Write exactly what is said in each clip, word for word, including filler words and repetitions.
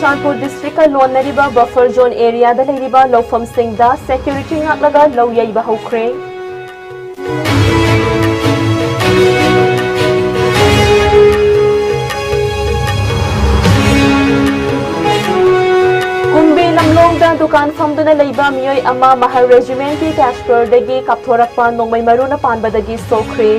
Churachandpur ꯗꯤꯁꯇ꯭ꯔꯤꯛꯀ ꯂꯣꯟꯅꯔꯤꯕ buffer zone ꯑꯦꯔꯤꯌꯥꯗ ꯂꯩꯔꯤꯕ ꯂꯧꯐꯝꯁꯤꯡꯗ security ꯉꯥꯛꯂꯒ ꯂꯧ ꯌꯩꯕ ꯍꯧꯈ꯭ꯔꯦ꯫ ꯀꯨꯝꯕꯤ ꯂꯝꯂꯣꯡꯗ ꯗꯨꯀꯥꯟ ꯐꯝꯗꯨꯅ ꯂꯩꯕ ꯃꯤꯑꯣꯏ ꯑꯃ ꯃꯍꯜ ꯔꯦꯖꯤꯃꯦꯟꯠꯀꯤ ꯀꯦꯁꯄꯔꯗꯒꯤ ꯀꯥꯞꯊꯣꯔꯛꯄ ꯅꯣꯡꯃꯩ ꯃꯔꯨꯅ ꯄꯥꯟꯕꯗꯒꯤ ꯁꯣꯛꯈ꯭ꯔꯦ꯫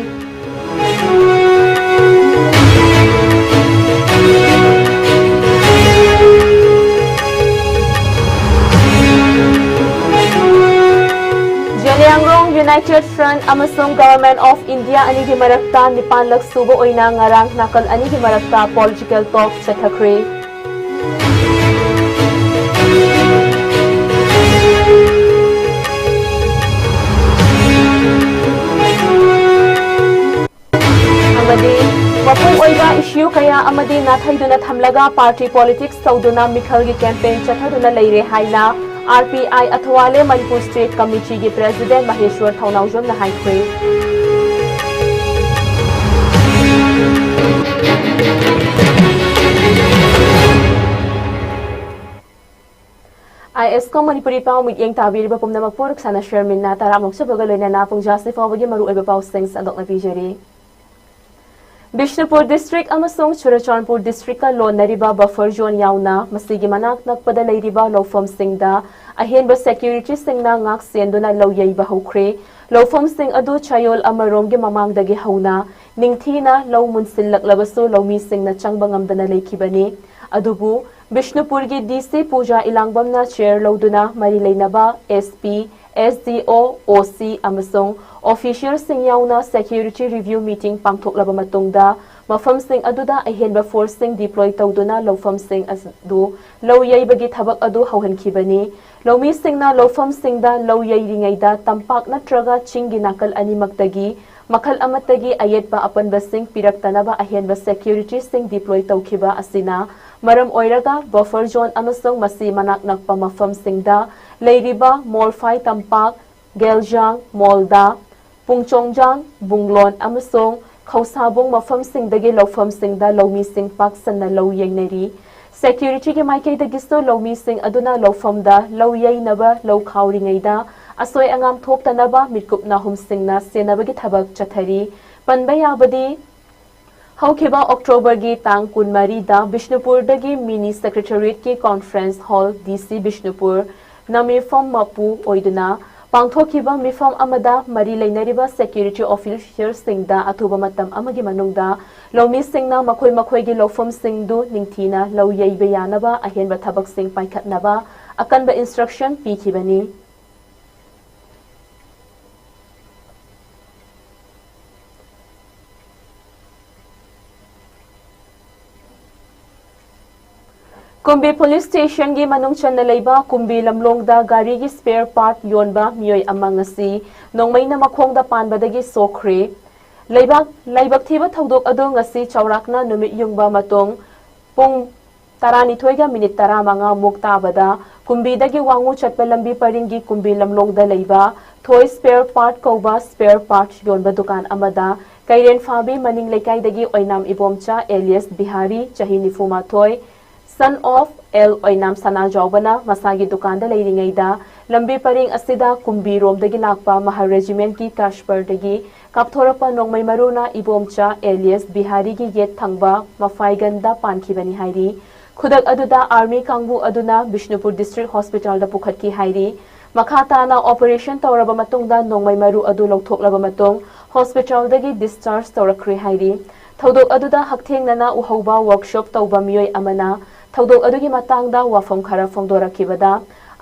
ꯖꯦꯂꯤꯌꯥꯡꯔꯣꯡ ꯌꯨꯅꯥꯏꯇꯦꯗ ꯐ꯭ꯔꯟꯠ ꯑꯃꯁꯨꯡ ꯒꯚꯔꯟꯃꯦꯟꯠ ꯑꯣꯐ ꯏꯟꯗꯤꯌꯥ ꯑꯅꯤꯒꯤ ꯃꯔꯛꯇ ꯅꯤꯄꯥꯟꯂꯛ ꯁꯨꯕ ꯑꯣꯏꯅ ꯉꯔꯥꯡ ꯅꯥꯀꯜ ꯑꯅꯤꯒꯤ ꯃꯔꯛꯇ ꯄꯣꯂꯤꯇꯤꯀꯦꯜ ꯇꯣꯛ ꯆꯠꯊꯈ꯭ꯔꯦ꯫ ꯑꯃꯗꯤ ꯃꯄꯨꯡ ꯑꯣꯏꯕ ꯏꯁꯨ ꯀꯌꯥ ꯑꯃꯗꯤ ꯅꯥꯊꯩꯗꯨꯅ ꯊꯝꯂꯒ ꯄꯥꯔꯇꯤ ꯄꯣꯂꯤꯇꯤꯛꯁ ꯇꯧꯗꯨꯅ ꯃꯤꯈꯜꯒꯤ ꯀꯦꯝꯄꯦꯟ ꯆꯠꯊꯗꯨꯅ ꯂꯩꯔꯦ ꯍꯥꯏꯅ R P I ꯑꯊꯋꯥꯂꯦ Manipur state ꯀꯃꯤꯇꯤꯒꯤ ꯄ꯭ꯔꯦꯁꯤꯗꯦꯟꯠ ꯃꯍꯦꯁ꯭ꯋꯔ ꯊꯧꯅꯥꯎꯖꯝꯅ ꯍꯥꯏꯈ꯭ꯔꯦ꯫ ꯑꯥꯏ ꯑꯦꯁ ꯀꯣ ꯃꯅꯤꯄꯨꯔꯤ ꯄꯥꯎ ꯃꯤꯠꯌꯦꯡ ꯇꯥꯕꯤꯔꯤꯕ ꯄꯨꯝꯅꯃꯛꯄꯨ ꯔꯨꯛꯁꯥꯅ ꯁꯔꯃꯤꯟꯅ ꯇꯔꯥꯃꯨꯛ ꯁꯨꯕꯒ ꯂꯣꯏꯅꯅ ꯄꯨꯡꯖꯥꯁꯤ ꯐꯥꯎꯕꯒꯤ ꯃꯔꯨꯑꯣꯏꯕ ꯄꯥꯎꯁꯤꯡ ꯁꯟꯗꯣꯛꯅ ꯄꯤꯖꯔꯤ꯫ ꯕꯤꯁꯅꯨꯄꯨꯔ ꯗꯤꯁꯇ꯭ꯔꯤꯛ ꯑꯃꯁꯨꯡ ꯆꯨꯔꯆꯥꯟꯄꯨꯔ ꯗꯤꯁꯇ꯭ꯔꯤꯛꯀ ꯂꯣꯟꯅꯔꯤꯕ ꯕꯐꯔ ꯖꯣꯟ ꯌꯥꯎꯅ ꯃꯁꯤꯒꯤ ꯃꯅꯥꯛ ꯅꯛꯄꯗ ꯂꯩꯔꯤꯕ ꯂꯧꯐꯝꯁꯤꯡꯗ ꯑꯍꯦꯟꯕ ꯁꯦꯀ꯭ꯌꯨꯔꯤꯇꯤꯁꯤꯡꯅ ꯉꯥꯛ ꯁꯦꯟꯗꯨꯅ ꯂꯧ ꯌꯩꯕ ꯍꯧꯈ꯭ꯔꯦ꯫ ꯂꯧꯐꯝꯁꯤꯡ ꯑꯗꯨ ꯆꯌꯣꯜ ꯑꯃꯔꯣꯝꯒꯤ ꯃꯃꯥꯡꯗꯒꯤ ꯍꯧꯅ ꯅꯤꯡꯊꯤꯅ ꯂꯧ ꯃꯨꯟꯁꯤꯜꯂꯛꯂꯕꯁꯨ ꯂꯧꯃꯤꯁꯤꯡꯅ ꯆꯪꯕ ꯉꯝꯗꯅ ꯂꯩꯈꯤꯕꯅꯤ꯫ ꯑꯗꯨꯕꯨ ꯕꯤꯁꯅꯨꯄꯨꯔꯒꯤ ꯗꯤ ꯁꯤ ꯄꯨꯖꯥ ꯏꯂꯥꯡꯕꯝꯅ ꯆꯦꯌꯔ ꯂꯧꯗꯨꯅ ꯃꯔꯤ ꯂꯩꯅꯕ ꯑꯦꯁ ꯄꯤ, ꯑꯦꯁ ꯗꯤ ꯑꯣ, ꯑꯣ ꯁꯤ ꯑꯃꯁꯨꯡ ꯑꯣꯐꯤꯁꯤꯌꯦꯜꯁꯤꯡ ꯌꯥꯎꯅ ꯁꯦꯀ꯭ꯌꯨꯔꯤꯇꯤ ꯔꯤꯚ꯭ꯌꯨ ꯃꯤꯇꯤꯡ ꯄꯥꯡꯊꯣꯛꯂꯕ ꯃꯇꯨꯡꯗ ꯃꯐꯝꯁꯤꯡ ꯑꯗꯨꯗ ꯑꯍꯦꯟꯕ ꯐꯣꯔꯁꯁꯤꯡ ꯗꯤꯄ꯭ꯂꯣꯏ ꯇꯧꯗꯨꯅ ꯂꯧꯐꯝꯁꯤꯡ ꯑꯗꯨ ꯂꯧ ꯌꯩꯕꯒꯤ ꯊꯕꯛ ꯑꯗꯨ ꯍꯧꯍꯟꯈꯤꯕꯅꯤ꯫ ꯂꯧꯃꯤꯁꯤꯡꯅ ꯂꯧꯐꯝꯁꯤꯡꯗ ꯂꯧ ꯌꯩꯔꯤꯉꯩꯗ ꯇꯝꯄꯥꯛ ꯅꯠꯇ꯭ꯔꯒ ꯆꯤꯡꯒꯤ ꯅꯥꯀꯜ ꯑꯅꯤꯃꯛꯇꯒꯤ ꯃꯈꯜ ꯑꯃꯠꯇꯒꯤ ꯑꯌꯦꯠꯄ ꯑꯄꯟꯕꯁꯤꯡ ꯄꯤꯔꯛꯇꯅꯕ ꯑꯍꯦꯟꯕ ꯁꯦꯀ꯭ꯌꯨꯔꯤꯇꯤꯁꯤꯡ ꯗꯤꯄ꯭ꯂꯣꯏ ꯇꯧꯈꯤꯕ ꯑꯁꯤꯅ ꯃꯔꯝ ꯑꯣꯏꯔꯒ ꯕꯐꯔ ꯖꯣꯟ ꯑꯃꯁꯨꯡ ꯃꯁꯤ ꯃꯅꯥꯛ ꯅꯛꯄ ꯃꯐꯝꯁꯤꯡꯗ ꯂꯩꯔꯤꯕ ꯃꯣꯜꯐꯥꯏ ꯇꯝꯄꯥꯛ, ꯒꯦꯜꯖꯥꯡ, ꯃꯣꯜꯗꯥ, ꯄꯨꯡꯆꯣꯡꯖꯥꯡ, ꯕꯨꯡꯂꯣꯟ ꯑꯃꯁꯨꯡ ꯈꯧꯁꯥꯕꯨꯡ ꯃꯐꯝꯁꯤꯡꯗꯒꯤ ꯂꯧꯐꯝꯁꯤꯡꯗ ꯂꯧꯃꯤꯁꯤꯡ ꯄꯥꯛ ꯁꯟꯅ ꯂꯧ ꯌꯩꯅꯔꯤ꯫ Securityꯒꯤ ꯃꯥꯏꯀꯩꯗꯒꯤꯁꯨ ꯂꯧꯃꯤꯁꯤꯡ ꯑꯗꯨꯅ ꯂꯧꯐꯝꯗ ꯂꯧ ꯌꯩꯅꯕ ꯂꯧ ꯈꯥꯎꯔꯤꯉꯩꯗ ꯑꯁꯣꯏ ꯑꯉꯥꯝ ꯊꯣꯛꯇꯅꯕ ꯃꯤꯠꯀꯨꯞ ꯅꯥꯍꯨꯝꯁꯤꯡꯅ ꯁꯦꯟꯅꯕꯒꯤ ꯊꯕꯛ ꯆꯠꯊꯔꯤ꯫ ꯄꯟꯕ ꯌꯥꯕꯗꯤ, ꯍꯧꯈꯤꯕ ꯑꯣꯛꯇꯣꯕꯔꯒꯤ ꯇꯥꯡ ꯀꯨꯟꯃꯔꯤꯗ ꯕꯤꯁꯅꯨꯄꯨꯔꯗꯒꯤ ꯃꯤꯅꯤ ꯁꯦꯀ꯭ꯔꯦꯇꯔꯤꯌꯦꯠꯀꯤ ꯀꯣꯟꯐ꯭ꯔꯦꯟꯁ ꯍꯣꯜ, ꯗꯤ ꯁꯤ ꯕꯤꯁꯅꯨꯄꯨꯔ, ꯅ ꯃꯤꯐꯝ ꯃꯄꯨ ꯑꯣꯏꯗꯨꯅ ꯄꯥꯡꯊꯣꯛꯈꯤꯕ ꯃꯤꯐꯝ ꯑꯃꯗ ꯃꯔꯤ ꯂꯩꯅꯔꯤꯕ ꯁꯦꯀ꯭ꯌꯨꯔꯤꯇꯤ ꯑꯣꯐꯤꯁꯤꯌꯔꯁꯤꯡꯗ ꯑꯊꯨꯕ ꯃꯇꯝ ꯑꯃꯒꯤ ꯃꯅꯨꯡꯗ ꯂꯧꯃꯤꯁꯤꯡꯅ ꯃꯈꯣꯏ ꯃꯈꯣꯏꯒꯤ ꯂꯧꯐꯝꯁꯤꯡꯗꯨ ꯅꯤꯡꯊꯤꯅ ꯂꯧ ꯌꯩꯕ ꯌꯥꯅꯕ ꯑꯍꯦꯟꯕ ꯊꯕꯛꯁꯤꯡ ꯄꯥꯏꯈꯠꯅꯕ ꯑꯀꯟꯕ ꯏꯟꯁꯇ꯭ꯔꯛꯁꯟ ꯄꯤꯈꯤꯕꯅꯤ꯫ ꯀꯨꯝꯕꯤ ꯄꯨꯂꯤꯁ ꯁ꯭ꯇꯦꯁꯟꯒꯤ ꯃꯅꯨꯡ ꯆꯟꯅ ꯂꯩꯕ ꯀꯨꯝꯕꯤ ꯂꯝꯂꯣꯡꯗ ꯒꯥꯔꯤꯒꯤ ꯁ꯭ꯄꯦꯌꯔ ꯄꯥꯔꯠ ꯌꯣꯟꯕ ꯃꯤꯑꯣꯏ ꯑꯃ ꯉꯁꯤ ꯅꯣꯡꯃꯩꯅ ꯃꯈꯣꯡꯗ ꯄꯥꯟꯕꯗꯒꯤ ꯁꯣꯛꯈ꯭ꯔꯦ꯫ ꯂꯩꯕꯥꯛ, ꯂꯥꯏꯕꯛ ꯊꯤꯕ ꯊꯧꯗꯣꯛ ꯑꯗꯨ ꯉꯁꯤ ꯆꯥꯎꯔꯥꯛꯅ ꯅꯨꯃꯤꯠ ꯌꯨꯡꯕ ꯃꯇꯨꯡ ꯄꯨꯡ ꯇꯔꯥꯅꯤꯊꯣꯏꯒ ꯃꯤꯅꯤꯠ ꯇꯔꯥꯃꯉꯥ ꯃꯨꯛ ꯇꯥꯕꯗ ꯀꯨꯝꯕꯤꯗꯒꯤ ꯋꯥꯉꯨ ꯆꯠꯄ ꯂꯝꯕꯤ ꯄꯔꯤꯡꯒꯤ ꯀꯨꯝꯕꯤ ꯂꯝꯂꯣꯡꯗ ꯂꯩꯕ ꯊꯣꯏ ꯁ꯭ꯄꯦꯌꯔ ꯄꯥꯔꯠ ꯀꯧꯕ ꯁ꯭ꯄꯦꯌꯔ ꯄꯥꯔꯠ ꯌꯣꯟꯕ ꯗꯨꯀꯥꯟ ꯑꯃꯗ ꯀꯩꯔꯦꯟ ꯐꯥꯕꯤ ꯃꯅꯤꯡ ꯂꯩꯀꯥꯏꯗꯒꯤ ꯑꯣꯏꯅꯥꯝ ꯏꯕꯣꯝꯆꯥ ꯑꯦꯂꯤꯌꯁ ꯕꯤꯍꯥꯔꯤ, ꯆꯍꯤ ꯅꯤꯐꯨ ꯃꯥꯊꯣꯏ, son of ꯑꯦꯜ ꯑꯣꯏꯅꯥꯝ ꯁꯅꯥꯖꯥꯎꯕꯅ ꯃꯁꯥꯒꯤ ꯗꯨꯀꯥꯟꯗ ꯂꯩꯔꯤꯉꯩꯗ ꯂꯝꯕꯤ ꯄꯔꯤꯡ ꯑꯁꯤꯗ ꯀꯨꯝꯕꯤꯔꯣꯝꯗꯒꯤ ꯂꯥꯛꯄ ꯃꯍꯥ ꯔꯦꯖꯤꯃꯦꯟꯠꯀꯤ ꯀꯥꯁꯄꯔꯗꯒꯤ ꯀꯥꯞꯊꯣꯔꯛꯄ ꯅꯣꯡꯃꯩ ꯃꯔꯨꯅ ꯏꯕꯣꯝꯆꯥ ꯑꯦꯂꯤꯌꯁ ꯕꯤꯍꯥꯔꯤꯒꯤ ꯌꯦꯠ ꯊꯪꯕ ꯃꯐꯥꯏꯒꯟꯗ ꯄꯥꯟꯈꯤꯕꯅꯤ ꯍꯥꯏꯔꯤ꯫ ꯈꯨꯗꯛ ꯑꯗꯨꯗ ꯑꯥꯔꯃꯤ ꯀꯥꯡꯕꯨ ꯑꯗꯨꯅ ꯕꯤꯁꯅꯨꯄꯨꯔ ꯗꯤꯁꯇ꯭ꯔꯤꯛ ꯍꯣꯁꯄꯤꯇꯥꯜꯗ ꯄꯨꯈꯠꯈꯤ ꯍꯥꯏꯔꯤ꯫ ꯃꯈꯥ ꯇꯥꯅ ꯑꯣꯄꯔꯦꯁꯟ ꯇꯧꯔꯕ ꯃꯇꯨꯡꯗ ꯅꯣꯡꯃꯩ ꯃꯔꯨ ꯑꯗꯨ ꯂꯧꯊꯣꯛꯂꯕ ꯃꯇꯨꯡ ꯍꯣꯁꯄꯤꯇꯥꯜꯗꯒꯤ ꯗꯤꯁꯆꯥꯔꯖ ꯇꯧꯔꯛꯈ꯭ꯔꯦ ꯍꯥꯏꯔꯤ꯫ ꯊꯧꯗꯣꯛ ꯑꯗꯨꯗ ꯍꯛꯊꯦꯡꯅꯅ ꯎꯍꯧꯕ ꯋꯔꯛꯁꯣꯞ ꯇꯧꯕ ꯃꯤꯑꯣꯏ ꯑꯃꯅ ꯊꯧꯗꯣꯛ ꯑꯗꯨꯒꯤ ꯃꯇꯥꯡꯗ ꯋꯥꯐꯝ ꯈꯔ ꯐꯣꯡꯗꯣꯔꯛꯈꯤꯕꯗ,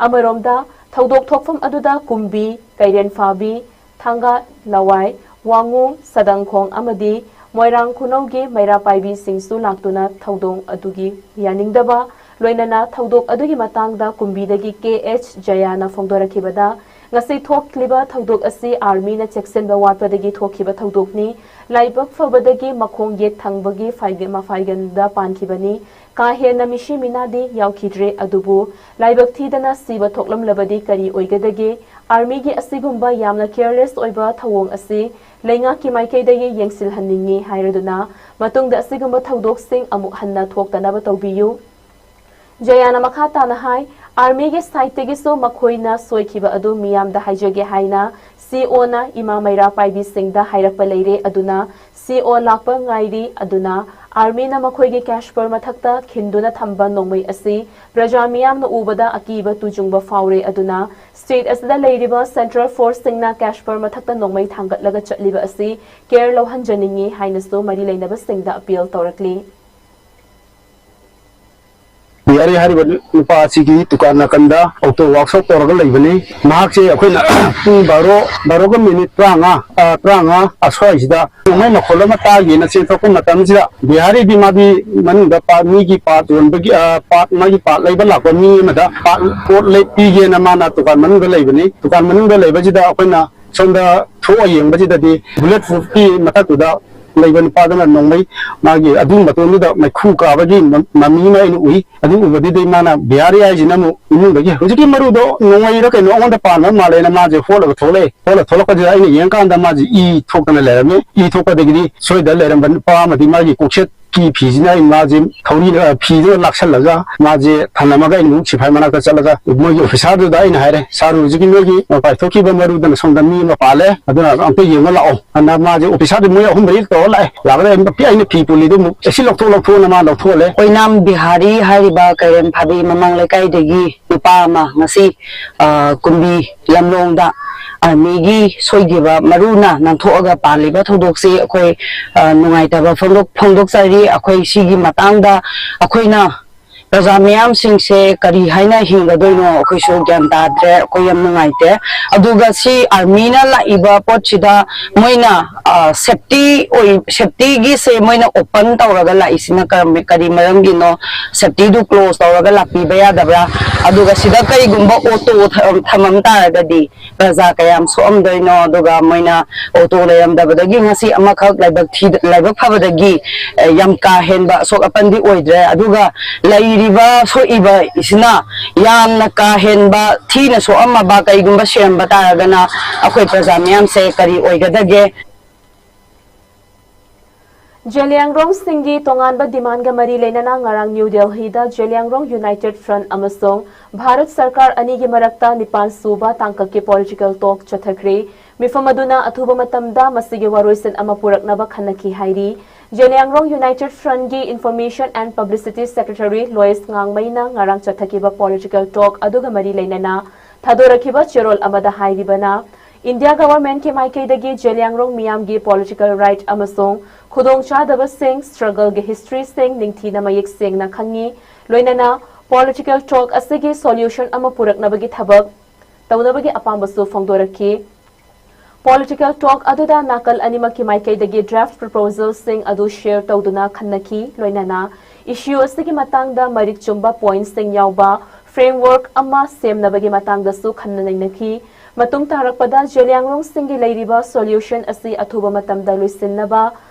ꯑꯃꯔꯣꯝꯗ ꯊꯧꯗꯣꯛ ꯊꯣꯛꯐꯝ ꯑꯗꯨꯗ ꯀꯨꯝꯕꯤ, ꯀꯩꯔꯦꯟ ꯐꯥꯕꯤ, ꯊꯥꯡꯒ ꯂꯋꯥꯏ, ꯋꯥꯉꯨ, ꯁꯗꯪꯈꯣꯡ ꯑꯃꯗꯤ ꯃꯣꯏꯔꯥꯡ ꯈꯨꯅꯧꯒꯤ ꯃꯩꯔꯥ ꯄꯥꯏꯕꯤꯁꯤꯡꯁꯨ ꯂꯥꯛꯇꯨꯅ ꯊꯧꯗꯣꯡ ꯑꯗꯨꯒꯤ ꯌꯥꯅꯤꯡꯗꯕ, ꯂꯣꯏꯅꯅ ꯊꯧꯗꯣꯛ ꯑꯗꯨꯒꯤ ꯃꯇꯥꯡꯗ ꯀꯨꯝꯕꯤꯗꯒꯤ ꯀꯦ ꯑꯦꯆ ꯖꯌꯥꯅ ꯐꯣꯡꯗꯣꯔꯛꯈꯤꯕꯗ, ꯉꯁꯤ ꯊꯣꯛꯂꯤꯕ ꯊꯧꯗꯣꯛ ꯑꯁꯤ ꯑꯥꯔꯃꯤꯅ ꯆꯦꯛꯁꯤꯟꯕ ꯋꯥꯠꯄꯗꯒꯤ ꯊꯣꯛꯈꯤꯕ ꯊꯧꯗꯣꯛꯅꯤ꯫ ꯂꯥꯏꯕꯛ ꯐꯕꯗꯒꯤ ꯃꯈꯣꯡ ꯌꯦꯠ ꯊꯪꯕꯒꯤ ꯐꯥꯏꯒ-, ꯃꯐꯥꯏꯒꯟꯗ ꯄꯥꯟꯈꯤꯕꯅꯤ꯫ ꯀꯥ ꯍꯦꯟꯅ ꯃꯤꯁꯤ ꯃꯤꯅꯥꯗꯤ ꯌꯥꯎꯈꯤꯗ꯭ꯔꯦ, ꯑꯗꯨꯕꯨ ꯂꯥꯏꯕꯛ ꯊꯤꯗꯅ ꯁꯤꯕ ꯊꯣꯛꯂꯝꯂꯕꯗꯤ ꯀꯔꯤ ꯑꯣꯏꯒꯗꯒꯦ? ꯑꯥꯔꯃꯤꯒꯤ ꯑꯁꯤꯒꯨꯝꯕ ꯌꯥꯝꯅ ꯀꯦꯌꯔꯂꯦꯁ ꯑꯣꯏꯕ ꯊꯧꯑꯣꯡ ꯑꯁꯤ ꯂꯩꯉꯥꯛꯀꯤ ꯃꯥꯏꯀꯩꯗꯒꯤ ꯌꯦꯡꯁꯤꯜꯍꯟꯅꯤꯡꯏ ꯍꯥꯏꯔꯗꯨꯅ ꯃꯇꯨꯡꯗ ꯑꯁꯤꯒꯨꯝꯕ ꯊꯧꯗꯣꯛꯁꯤꯡ ꯑꯃꯨꯛ ꯍꯟꯅ ꯊꯣꯛꯇꯅꯕ ꯇꯧꯕꯤꯌꯨ꯫ ꯖꯌꯥꯅ ꯃꯈꯥ ꯇꯥꯅ ꯍꯥꯏ, ꯑꯥꯔꯃꯤꯒꯤ ꯁꯥꯏꯠꯇꯒꯤꯁꯨ ꯃꯈꯣꯏꯅ ꯁꯣꯏꯈꯤꯕ ꯑꯗꯨ ꯃꯤꯌꯥꯝꯗ ꯍꯥꯏꯖꯒꯦ ꯍꯥꯏꯅ ꯁꯤ ꯑꯣꯅ ꯏꯃꯥ ꯃꯩꯔꯥ ꯄꯥꯏꯕꯤꯁꯤꯡꯗ ꯍꯥꯏꯔꯛꯄ ꯂꯩꯔꯦ꯫ ꯑꯗꯨꯅ ꯁꯤ ꯑꯣ ꯂꯥꯛꯄ ꯉꯥꯏꯔꯤ꯫ ꯑꯗꯨꯅ ꯑꯥꯔꯃꯤꯅ ꯃꯈꯣꯏꯒꯤ ꯀꯦꯁꯄꯔ ꯃꯊꯛꯇ ꯈꯤꯟꯗꯨꯅ ꯊꯝꯕ ꯅꯣꯡꯃꯩ ꯑꯁꯤ ꯄ꯭ꯔꯖꯥ ꯃꯤꯌꯥꯝꯅ ꯎꯕꯗ ꯑꯀꯤꯕ ꯇꯨꯖꯨꯡꯕ ꯐꯥꯎꯔꯦ꯫ ꯑꯗꯨꯅ ꯁ꯭ꯇꯦꯠ ꯑꯁꯤꯗ ꯂꯩꯔꯤꯕ ꯁꯦꯟꯇ꯭ꯔꯦꯜ ꯐꯣꯔꯁꯁꯤꯡꯅ ꯀꯦꯁꯄꯔ ꯃꯊꯛꯇ ꯅꯣꯡꯃꯩ ꯊꯥꯡꯒꯠꯂꯒ ꯆꯠꯂꯤꯕ ꯑꯁꯤ ꯀꯦꯌꯔ ꯂꯧꯍꯟꯖꯅꯤꯡꯏ ꯍꯥꯏꯅꯁꯨ ꯃꯔꯤ ꯂꯩꯅꯕꯁꯤꯡꯗ ꯑꯄꯤꯜ ꯇꯧꯔꯛꯂꯤ꯫ ꯕꯤꯍꯥꯔꯤ ꯍꯥꯏꯔꯤꯕ ꯅꯨꯄꯥ ꯑꯁꯤꯒꯤ ꯗꯨꯀꯥꯟ ꯅꯥꯀꯟꯗ ꯑꯣꯇꯣ ꯋꯥꯛꯁꯣꯞ ꯇꯧꯔꯒ ꯂꯩꯕꯅꯤ꯫ ꯃꯍꯥꯛꯁꯦ ꯑꯩꯈꯣꯏꯅ ꯄꯨꯡ ꯕꯥꯔꯣ, ꯕꯥꯔꯣꯒ ꯃꯤꯅꯤꯠ ꯇꯔꯥꯃꯉꯥ, ꯑ, ꯇꯔꯥꯃꯉꯥ ꯑꯁ꯭ꯋꯥꯏꯁꯤꯗ ꯅꯣꯡꯃꯩ ꯃꯈꯣꯜ ꯑꯃ ꯇꯥꯒꯦꯅ ꯆꯦꯟꯊꯣꯛꯄ ꯃꯇꯝꯁꯤꯗ, ꯕꯤꯍꯥꯔꯤꯗꯤ ꯃꯥꯗꯤ ꯃꯅꯨꯡꯗ ꯄꯥ-, ꯃꯤꯒꯤ ꯄꯥꯔꯠ ꯌꯣꯟꯕꯒꯤ, ꯑ, ꯄꯥꯔꯠ, ꯃꯥꯒꯤ ꯄꯥꯔꯠ ꯂꯩꯕ ꯂꯥꯛꯄ ꯃꯤ ꯑꯃꯗ ꯄꯥꯔꯠ, ꯄꯣꯠ ꯂꯩ-, ꯄꯤꯒꯦꯅ ꯃꯥꯅ ꯗꯨꯀꯥꯟ ꯃꯅꯨꯡꯗ ꯂꯩꯕꯅꯤ꯫ ꯗꯨꯀꯥꯟ ꯃꯅꯨꯡꯗ ꯂꯩꯕꯁꯤꯗ ꯑꯩꯈꯣꯏꯅ ꯁꯣꯝꯗ ꯊꯣꯛꯑ ꯌꯦꯡꯕꯁꯤꯗꯗꯤ ꯕꯨꯂꯦꯠ ꯄ꯭ꯔꯨꯐꯀꯤ ꯃꯊꯛꯇꯨꯗ ꯂꯩꯕ ꯅꯨꯄꯥꯗꯨꯅ ꯅꯣꯡꯃꯩ ꯃꯥꯒꯤ ꯑꯗꯨ ꯃꯇꯣꯟꯗꯨꯗ ꯃꯩꯈꯨ ꯀꯥꯕꯒꯤ ꯃ-, ꯃꯃꯤ ꯑꯃ ꯑꯩꯅ ꯎꯏ꯫ ꯑꯗꯨ ꯎꯕꯗꯨꯗꯩ ꯃꯥꯅ ꯕꯤꯍꯥꯔꯤ ꯍꯥꯏꯁꯤꯅ ꯑꯃꯨꯛ ꯏꯃꯨꯡꯗꯒꯤ ꯍꯧꯖꯤꯛꯀꯤ ꯃꯔꯨꯗꯣ ꯅꯣꯡꯃꯩꯔ ꯀꯩꯅꯣ ꯑꯩꯉꯣꯟꯗ ꯄꯥꯟꯕ ꯃꯥꯜꯂꯦꯅ ꯃꯥꯁꯦ ꯍꯣꯠꯂꯒ ꯊꯣꯛꯂꯛꯑꯦ꯫ ꯍꯣꯠꯂ ꯊꯣꯛꯂꯛꯄꯁꯤꯗ ꯑꯩꯅ ꯌꯦꯡꯀꯥꯟꯗ ꯃꯥꯁꯦ ꯏ ꯊꯣꯛꯇꯅ ꯂꯩꯔꯝꯃꯦ꯫ ꯏ ꯊꯣꯛꯄꯗꯒꯤꯗꯤ ꯁꯣꯏꯗ ꯂꯩꯔꯝꯕ ꯅꯨꯄꯥ ꯑꯃꯗꯤ ꯃꯥꯒꯤ ꯀꯣꯛꯁꯦꯠ ꯀꯤ ꯐꯤꯁꯤꯅ ꯑꯩ ꯃꯥꯁꯦ ꯊꯧꯔꯤ, ꯑ, ꯐꯤꯗꯨꯅ ꯂꯥꯛꯁꯜꯂꯒ ꯃꯥꯁꯦ ꯊꯝꯂꯝꯃꯒ ꯑꯩꯅ ꯑꯃꯨꯛ ꯁꯤꯐꯥꯏ ꯃꯅꯥꯛꯇ ꯆꯠꯂꯒ ꯃꯣꯏꯒꯤ ꯑꯣꯐꯤꯁꯥꯔꯗꯨꯗ ꯑꯩꯅ ꯍꯥꯏꯔꯦ, "ꯁꯥꯔ, ꯍꯧꯖꯤꯛꯀꯤ ꯅꯣꯏꯒꯤ, ꯑ, ꯄꯥꯏꯊꯣꯛꯈꯤꯕ ꯃꯔꯨꯗꯅ ꯁꯣꯝꯗ ꯃꯤ ꯑꯃ ꯄꯥꯜꯂꯦ, ꯑꯗꯨꯅ ꯑꯝꯇ ꯌꯦꯡꯉ ꯂꯥꯛꯑꯣ"꯫ ꯑꯗꯨꯅ ꯃꯥꯁꯦ ꯑꯣꯐꯤꯁꯥꯔꯗꯤ ꯃꯣꯏ ꯑꯍꯨꯝ ꯃꯔꯤ ꯇꯧꯔ ꯂꯥꯛꯑꯦ꯫ ꯂꯥꯛꯑꯒ ꯑꯩꯅ ꯐꯤ ꯄꯨꯜꯂꯤꯗꯨ ꯑꯃꯨꯛ, "ꯑꯦ, ꯁꯤ ꯂꯧꯊꯣꯛ, ꯂꯧꯊꯣꯛꯑꯣꯅ" ꯃꯥ ꯂꯧꯊꯣꯛꯍꯜꯂꯦ꯫ ꯑꯣꯏꯅꯥꯝ ꯕꯤꯍꯥꯔꯤ ꯍꯥꯏꯔꯤꯕ ꯀꯩꯔꯦꯝ ꯐꯥꯕꯤ ꯃꯃꯥꯡ ꯂꯩꯀꯥꯏꯗꯒꯤ ꯅꯨꯄꯥ ꯑꯃ ꯉꯁꯤ, ꯑ, ꯀꯨꯝꯕꯤ ꯂꯝꯂꯣꯡꯗ ꯑꯥꯔꯃꯤꯒꯤ ꯁꯣꯏꯈꯤꯕ ꯃꯔꯨꯅ ꯅꯥꯟꯊꯣꯛꯑꯒ ꯄꯥꯜꯂꯤꯕ ꯊꯧꯗꯣꯛꯁꯤ ꯑꯩꯈꯣꯏ, ꯑ, ꯅꯨꯡꯉꯥꯏꯇꯕ ꯐꯣꯡꯗꯣꯛ-, ꯐꯣꯡꯗꯣꯛꯆꯔꯤ꯫ ꯑꯩꯈꯣꯏ ꯁꯤꯒꯤ ꯃꯇꯥꯡꯗ ꯑꯩꯈꯣꯏꯅ ꯄ꯭ꯔꯖꯥ ꯃꯤꯌꯥꯝꯁꯤꯡꯁꯦ ꯀꯔꯤ ꯍꯥꯏꯅ ꯍꯤꯡꯒꯗꯣꯏꯅꯣ ꯑꯩꯈꯣꯏꯁꯨ ꯒ꯭ꯌꯥꯟ ꯇꯥꯗ꯭ꯔꯦ꯫ ꯑꯩꯈꯣꯏ ꯌꯥꯝ ꯅꯨꯡꯉꯥꯏꯇꯦ꯫ ꯑꯗꯨꯒ ꯁꯤ ꯑꯥꯔꯃꯤꯅ ꯂꯥꯛꯏꯕ ꯄꯣꯠꯁꯤꯗ ꯃꯣꯏꯅ, ꯑ, ꯁꯦꯐꯇꯤ ꯑꯣꯏ-, ꯁꯦꯐꯇꯤꯒꯤꯁꯦ ꯃꯣꯏꯅ ꯑꯣꯄꯟ ꯇꯧꯔꯒ ꯂꯥꯛꯏꯁꯤꯅ ꯀꯔꯝ-, ꯀꯔꯤ ꯃꯔꯝꯒꯤꯅꯣ? ꯁꯦꯐꯇꯤꯗꯨ ꯀ꯭ꯂꯣꯖ ꯇꯧꯔꯒ ꯂꯥꯛꯄꯤꯕ ꯌꯥꯗꯕ꯭ꯔꯥ? ꯑꯗꯨꯒ ꯁꯤꯗ ꯀꯔꯤꯒꯨꯝꯕ ꯑꯣꯇꯣ ꯊ-, ꯊꯝꯃꯝ ꯇꯥꯔꯒꯗꯤ ꯄ꯭ꯔꯖꯥ ꯀꯌꯥꯝ ꯁꯣꯛꯑꯝꯗꯣꯏꯅꯣ? ꯑꯗꯨꯒ ꯃꯣꯏꯅ ꯑꯣꯇꯣ ꯂꯩꯔꯝꯗꯕꯗꯒꯤ ꯉꯁꯤ ꯑꯃꯈꯛ ꯂꯥꯏꯕꯛ ꯊꯤꯗ-, ꯂꯥꯏꯕꯛ ꯐꯕꯗꯒꯤ, ꯑꯦ, ꯌꯥꯝ ꯀꯥ ꯍꯦꯟꯕ ꯑꯁꯣꯛ ꯑꯄꯟꯗꯤ ꯑꯣꯏꯗ꯭ꯔꯦ꯫ ꯑꯗꯨꯒ ꯂꯩꯔꯤꯕ ꯁꯣꯛꯏꯕ ꯏꯁꯤꯅ ꯌꯥꯝꯅ ꯀꯥ ꯍꯦꯟꯕ ꯊꯤꯅ ꯁꯣꯛꯑꯝꯃꯕ ꯀꯩꯒꯨꯝꯕ ꯁꯤꯔꯝꯕ ꯇꯥꯔꯒꯅ ꯑꯩꯈꯣꯏ ꯄ꯭ꯔꯖꯥ ꯃꯤꯌꯥꯝꯁꯦ ꯀꯔꯤ ꯑꯣꯏꯒꯗꯒꯦ? ꯖꯦꯂꯤꯌꯥꯡꯔꯣꯡꯁꯤꯡꯒꯤ ꯇꯣꯉꯥꯟꯕ ꯗꯤꯃꯥꯟꯒ ꯃꯔꯤ ꯂꯩꯅꯅ ꯉꯔꯥꯡ ꯅ꯭ꯌꯨ ꯗꯦꯜꯍꯤꯗ ꯖꯦꯂꯤꯌꯥꯡꯔꯣꯡ ꯌꯨꯅꯥꯏꯇꯦꯗ ꯐ꯭ꯔꯟꯠ ꯑꯃꯁꯨꯡ ꯚꯥꯔꯠ ꯁꯔꯀꯥꯔ ꯑꯅꯤꯒꯤ ꯃꯔꯛꯇ ꯅꯤꯄꯥꯟ ꯁꯨꯕ ꯇꯥꯡꯀꯛꯀꯤ ꯄꯣꯂꯤꯇꯤꯀꯦꯜ ꯇꯣꯛ ꯆꯠꯊꯈ꯭ꯔꯦ꯫ ꯃꯤꯐꯝ ꯑꯗꯨꯅ ꯑꯊꯨꯕ ꯃꯇꯝꯗ ꯃꯁꯤꯒꯤ ꯋꯥꯔꯣꯏꯁꯤꯟ ꯑꯃ ꯄꯨꯔꯛꯅꯕ ꯈꯟꯅꯈꯤ ꯍꯥꯏꯔꯤ꯫ ꯖꯦꯂꯤꯌꯥꯡꯔꯣꯡ ꯌꯨꯅꯥꯏꯇꯦꯗ ꯐ꯭ꯔꯟꯠꯀꯤ ꯏꯟꯐꯣꯔꯃꯦꯁꯟ ꯑꯦꯟ ꯄꯕ꯭ꯂꯤꯁꯤꯇꯤ ꯁꯦꯀ꯭ꯔꯦꯇꯔꯤ ꯂꯣꯏꯁ ꯉꯥꯡꯃꯩꯅ ꯉꯔꯥꯡ ꯆꯠꯊꯈꯤꯕ ꯄꯣꯂꯤꯇꯤꯀꯦꯜ ꯇꯣꯛ ꯑꯗꯨꯒ ꯃꯔꯤ ꯂꯩꯅꯅ ꯊꯥꯗꯣꯔꯛꯈꯤꯕ ꯆꯦꯔꯣꯜ ꯑꯃꯗ ꯍꯥꯏꯔꯤꯕꯅ, ꯏꯟꯗꯤꯌꯥ ꯒꯚꯔꯟꯃꯦꯟꯠꯀꯤ ꯃꯥꯏꯀꯩꯗꯒꯤ ꯖꯦꯂꯤꯌꯥꯡꯔꯣꯡ ꯃꯤꯌꯥꯝꯒꯤ ꯄꯣꯂꯤꯇꯤꯀꯦꯜ ꯔꯥꯏꯠ ꯑꯃꯁꯨꯡ ꯈꯨꯗꯣꯡꯆꯥꯗꯕꯁꯤꯡ, ꯁ꯭ꯇ꯭ꯔꯒꯜꯒꯤ ꯍꯤꯁꯇ꯭ꯔꯤꯁꯤꯡ ꯅꯤꯡꯊꯤꯅ ꯃꯌꯦꯛ ꯁꯦꯡꯅ ꯈꯪꯏ꯫ ꯂꯣꯏꯅꯅ ꯄꯣꯂꯤꯇꯤꯀꯦꯜ ꯇꯣꯛ ꯑꯁꯤꯒꯤ ꯁꯣꯂ꯭ꯌꯨꯁꯟ ꯑꯃ ꯄꯨꯔꯛꯅꯕꯒꯤ ꯊꯕꯛ ꯇꯧꯅꯕꯒꯤ ꯑꯄꯥꯝꯕꯁꯨ ꯐꯣꯡꯗꯣꯔꯛꯈꯤ꯫ ꯄꯣꯂꯤꯇꯤꯀꯦꯜ ꯇꯣꯛ ꯑꯗꯨꯗ ꯅꯥꯀꯜ ꯑꯅꯤꯃꯛꯀꯤ ꯃꯥꯏꯀꯩꯗꯒꯤ ꯗ꯭ꯔꯥꯐ ꯄ꯭ꯔꯄꯣꯖꯦꯜꯁꯤꯡ ꯑꯗꯨ ꯁꯦꯌꯔ ꯇꯧꯗꯨꯅ ꯈꯟꯅꯈꯤ꯫ ꯂꯣꯏꯅꯅ ꯏꯁꯨ ꯑꯁꯤꯒꯤ ꯃꯇꯥꯡꯗ ꯃꯔꯤꯛ ꯆꯨꯝꯕ ꯄꯣꯏꯟꯠꯁꯤꯡ ꯌꯥꯎꯕ ꯐ꯭ꯔꯦꯝꯋꯥꯔꯛ ꯑꯃ ꯁꯦꯝꯅꯕꯒꯤ ꯃꯇꯥꯡꯗꯁꯨ ꯈꯟꯅ ꯅꯩꯅꯈꯤ꯫ ꯃꯇꯨꯡ ꯇꯥꯔꯛꯄꯗ ꯖꯦꯂꯤꯌꯥꯡꯔꯣꯡꯁꯤꯡꯒꯤ ꯂꯩꯔꯤꯕ ꯁꯣꯂ꯭ꯌꯨꯁꯟ ꯑꯁꯤ ꯑꯊꯨꯕ ꯃꯇꯝꯗ ꯂꯣꯏꯁꯤꯟꯅꯕ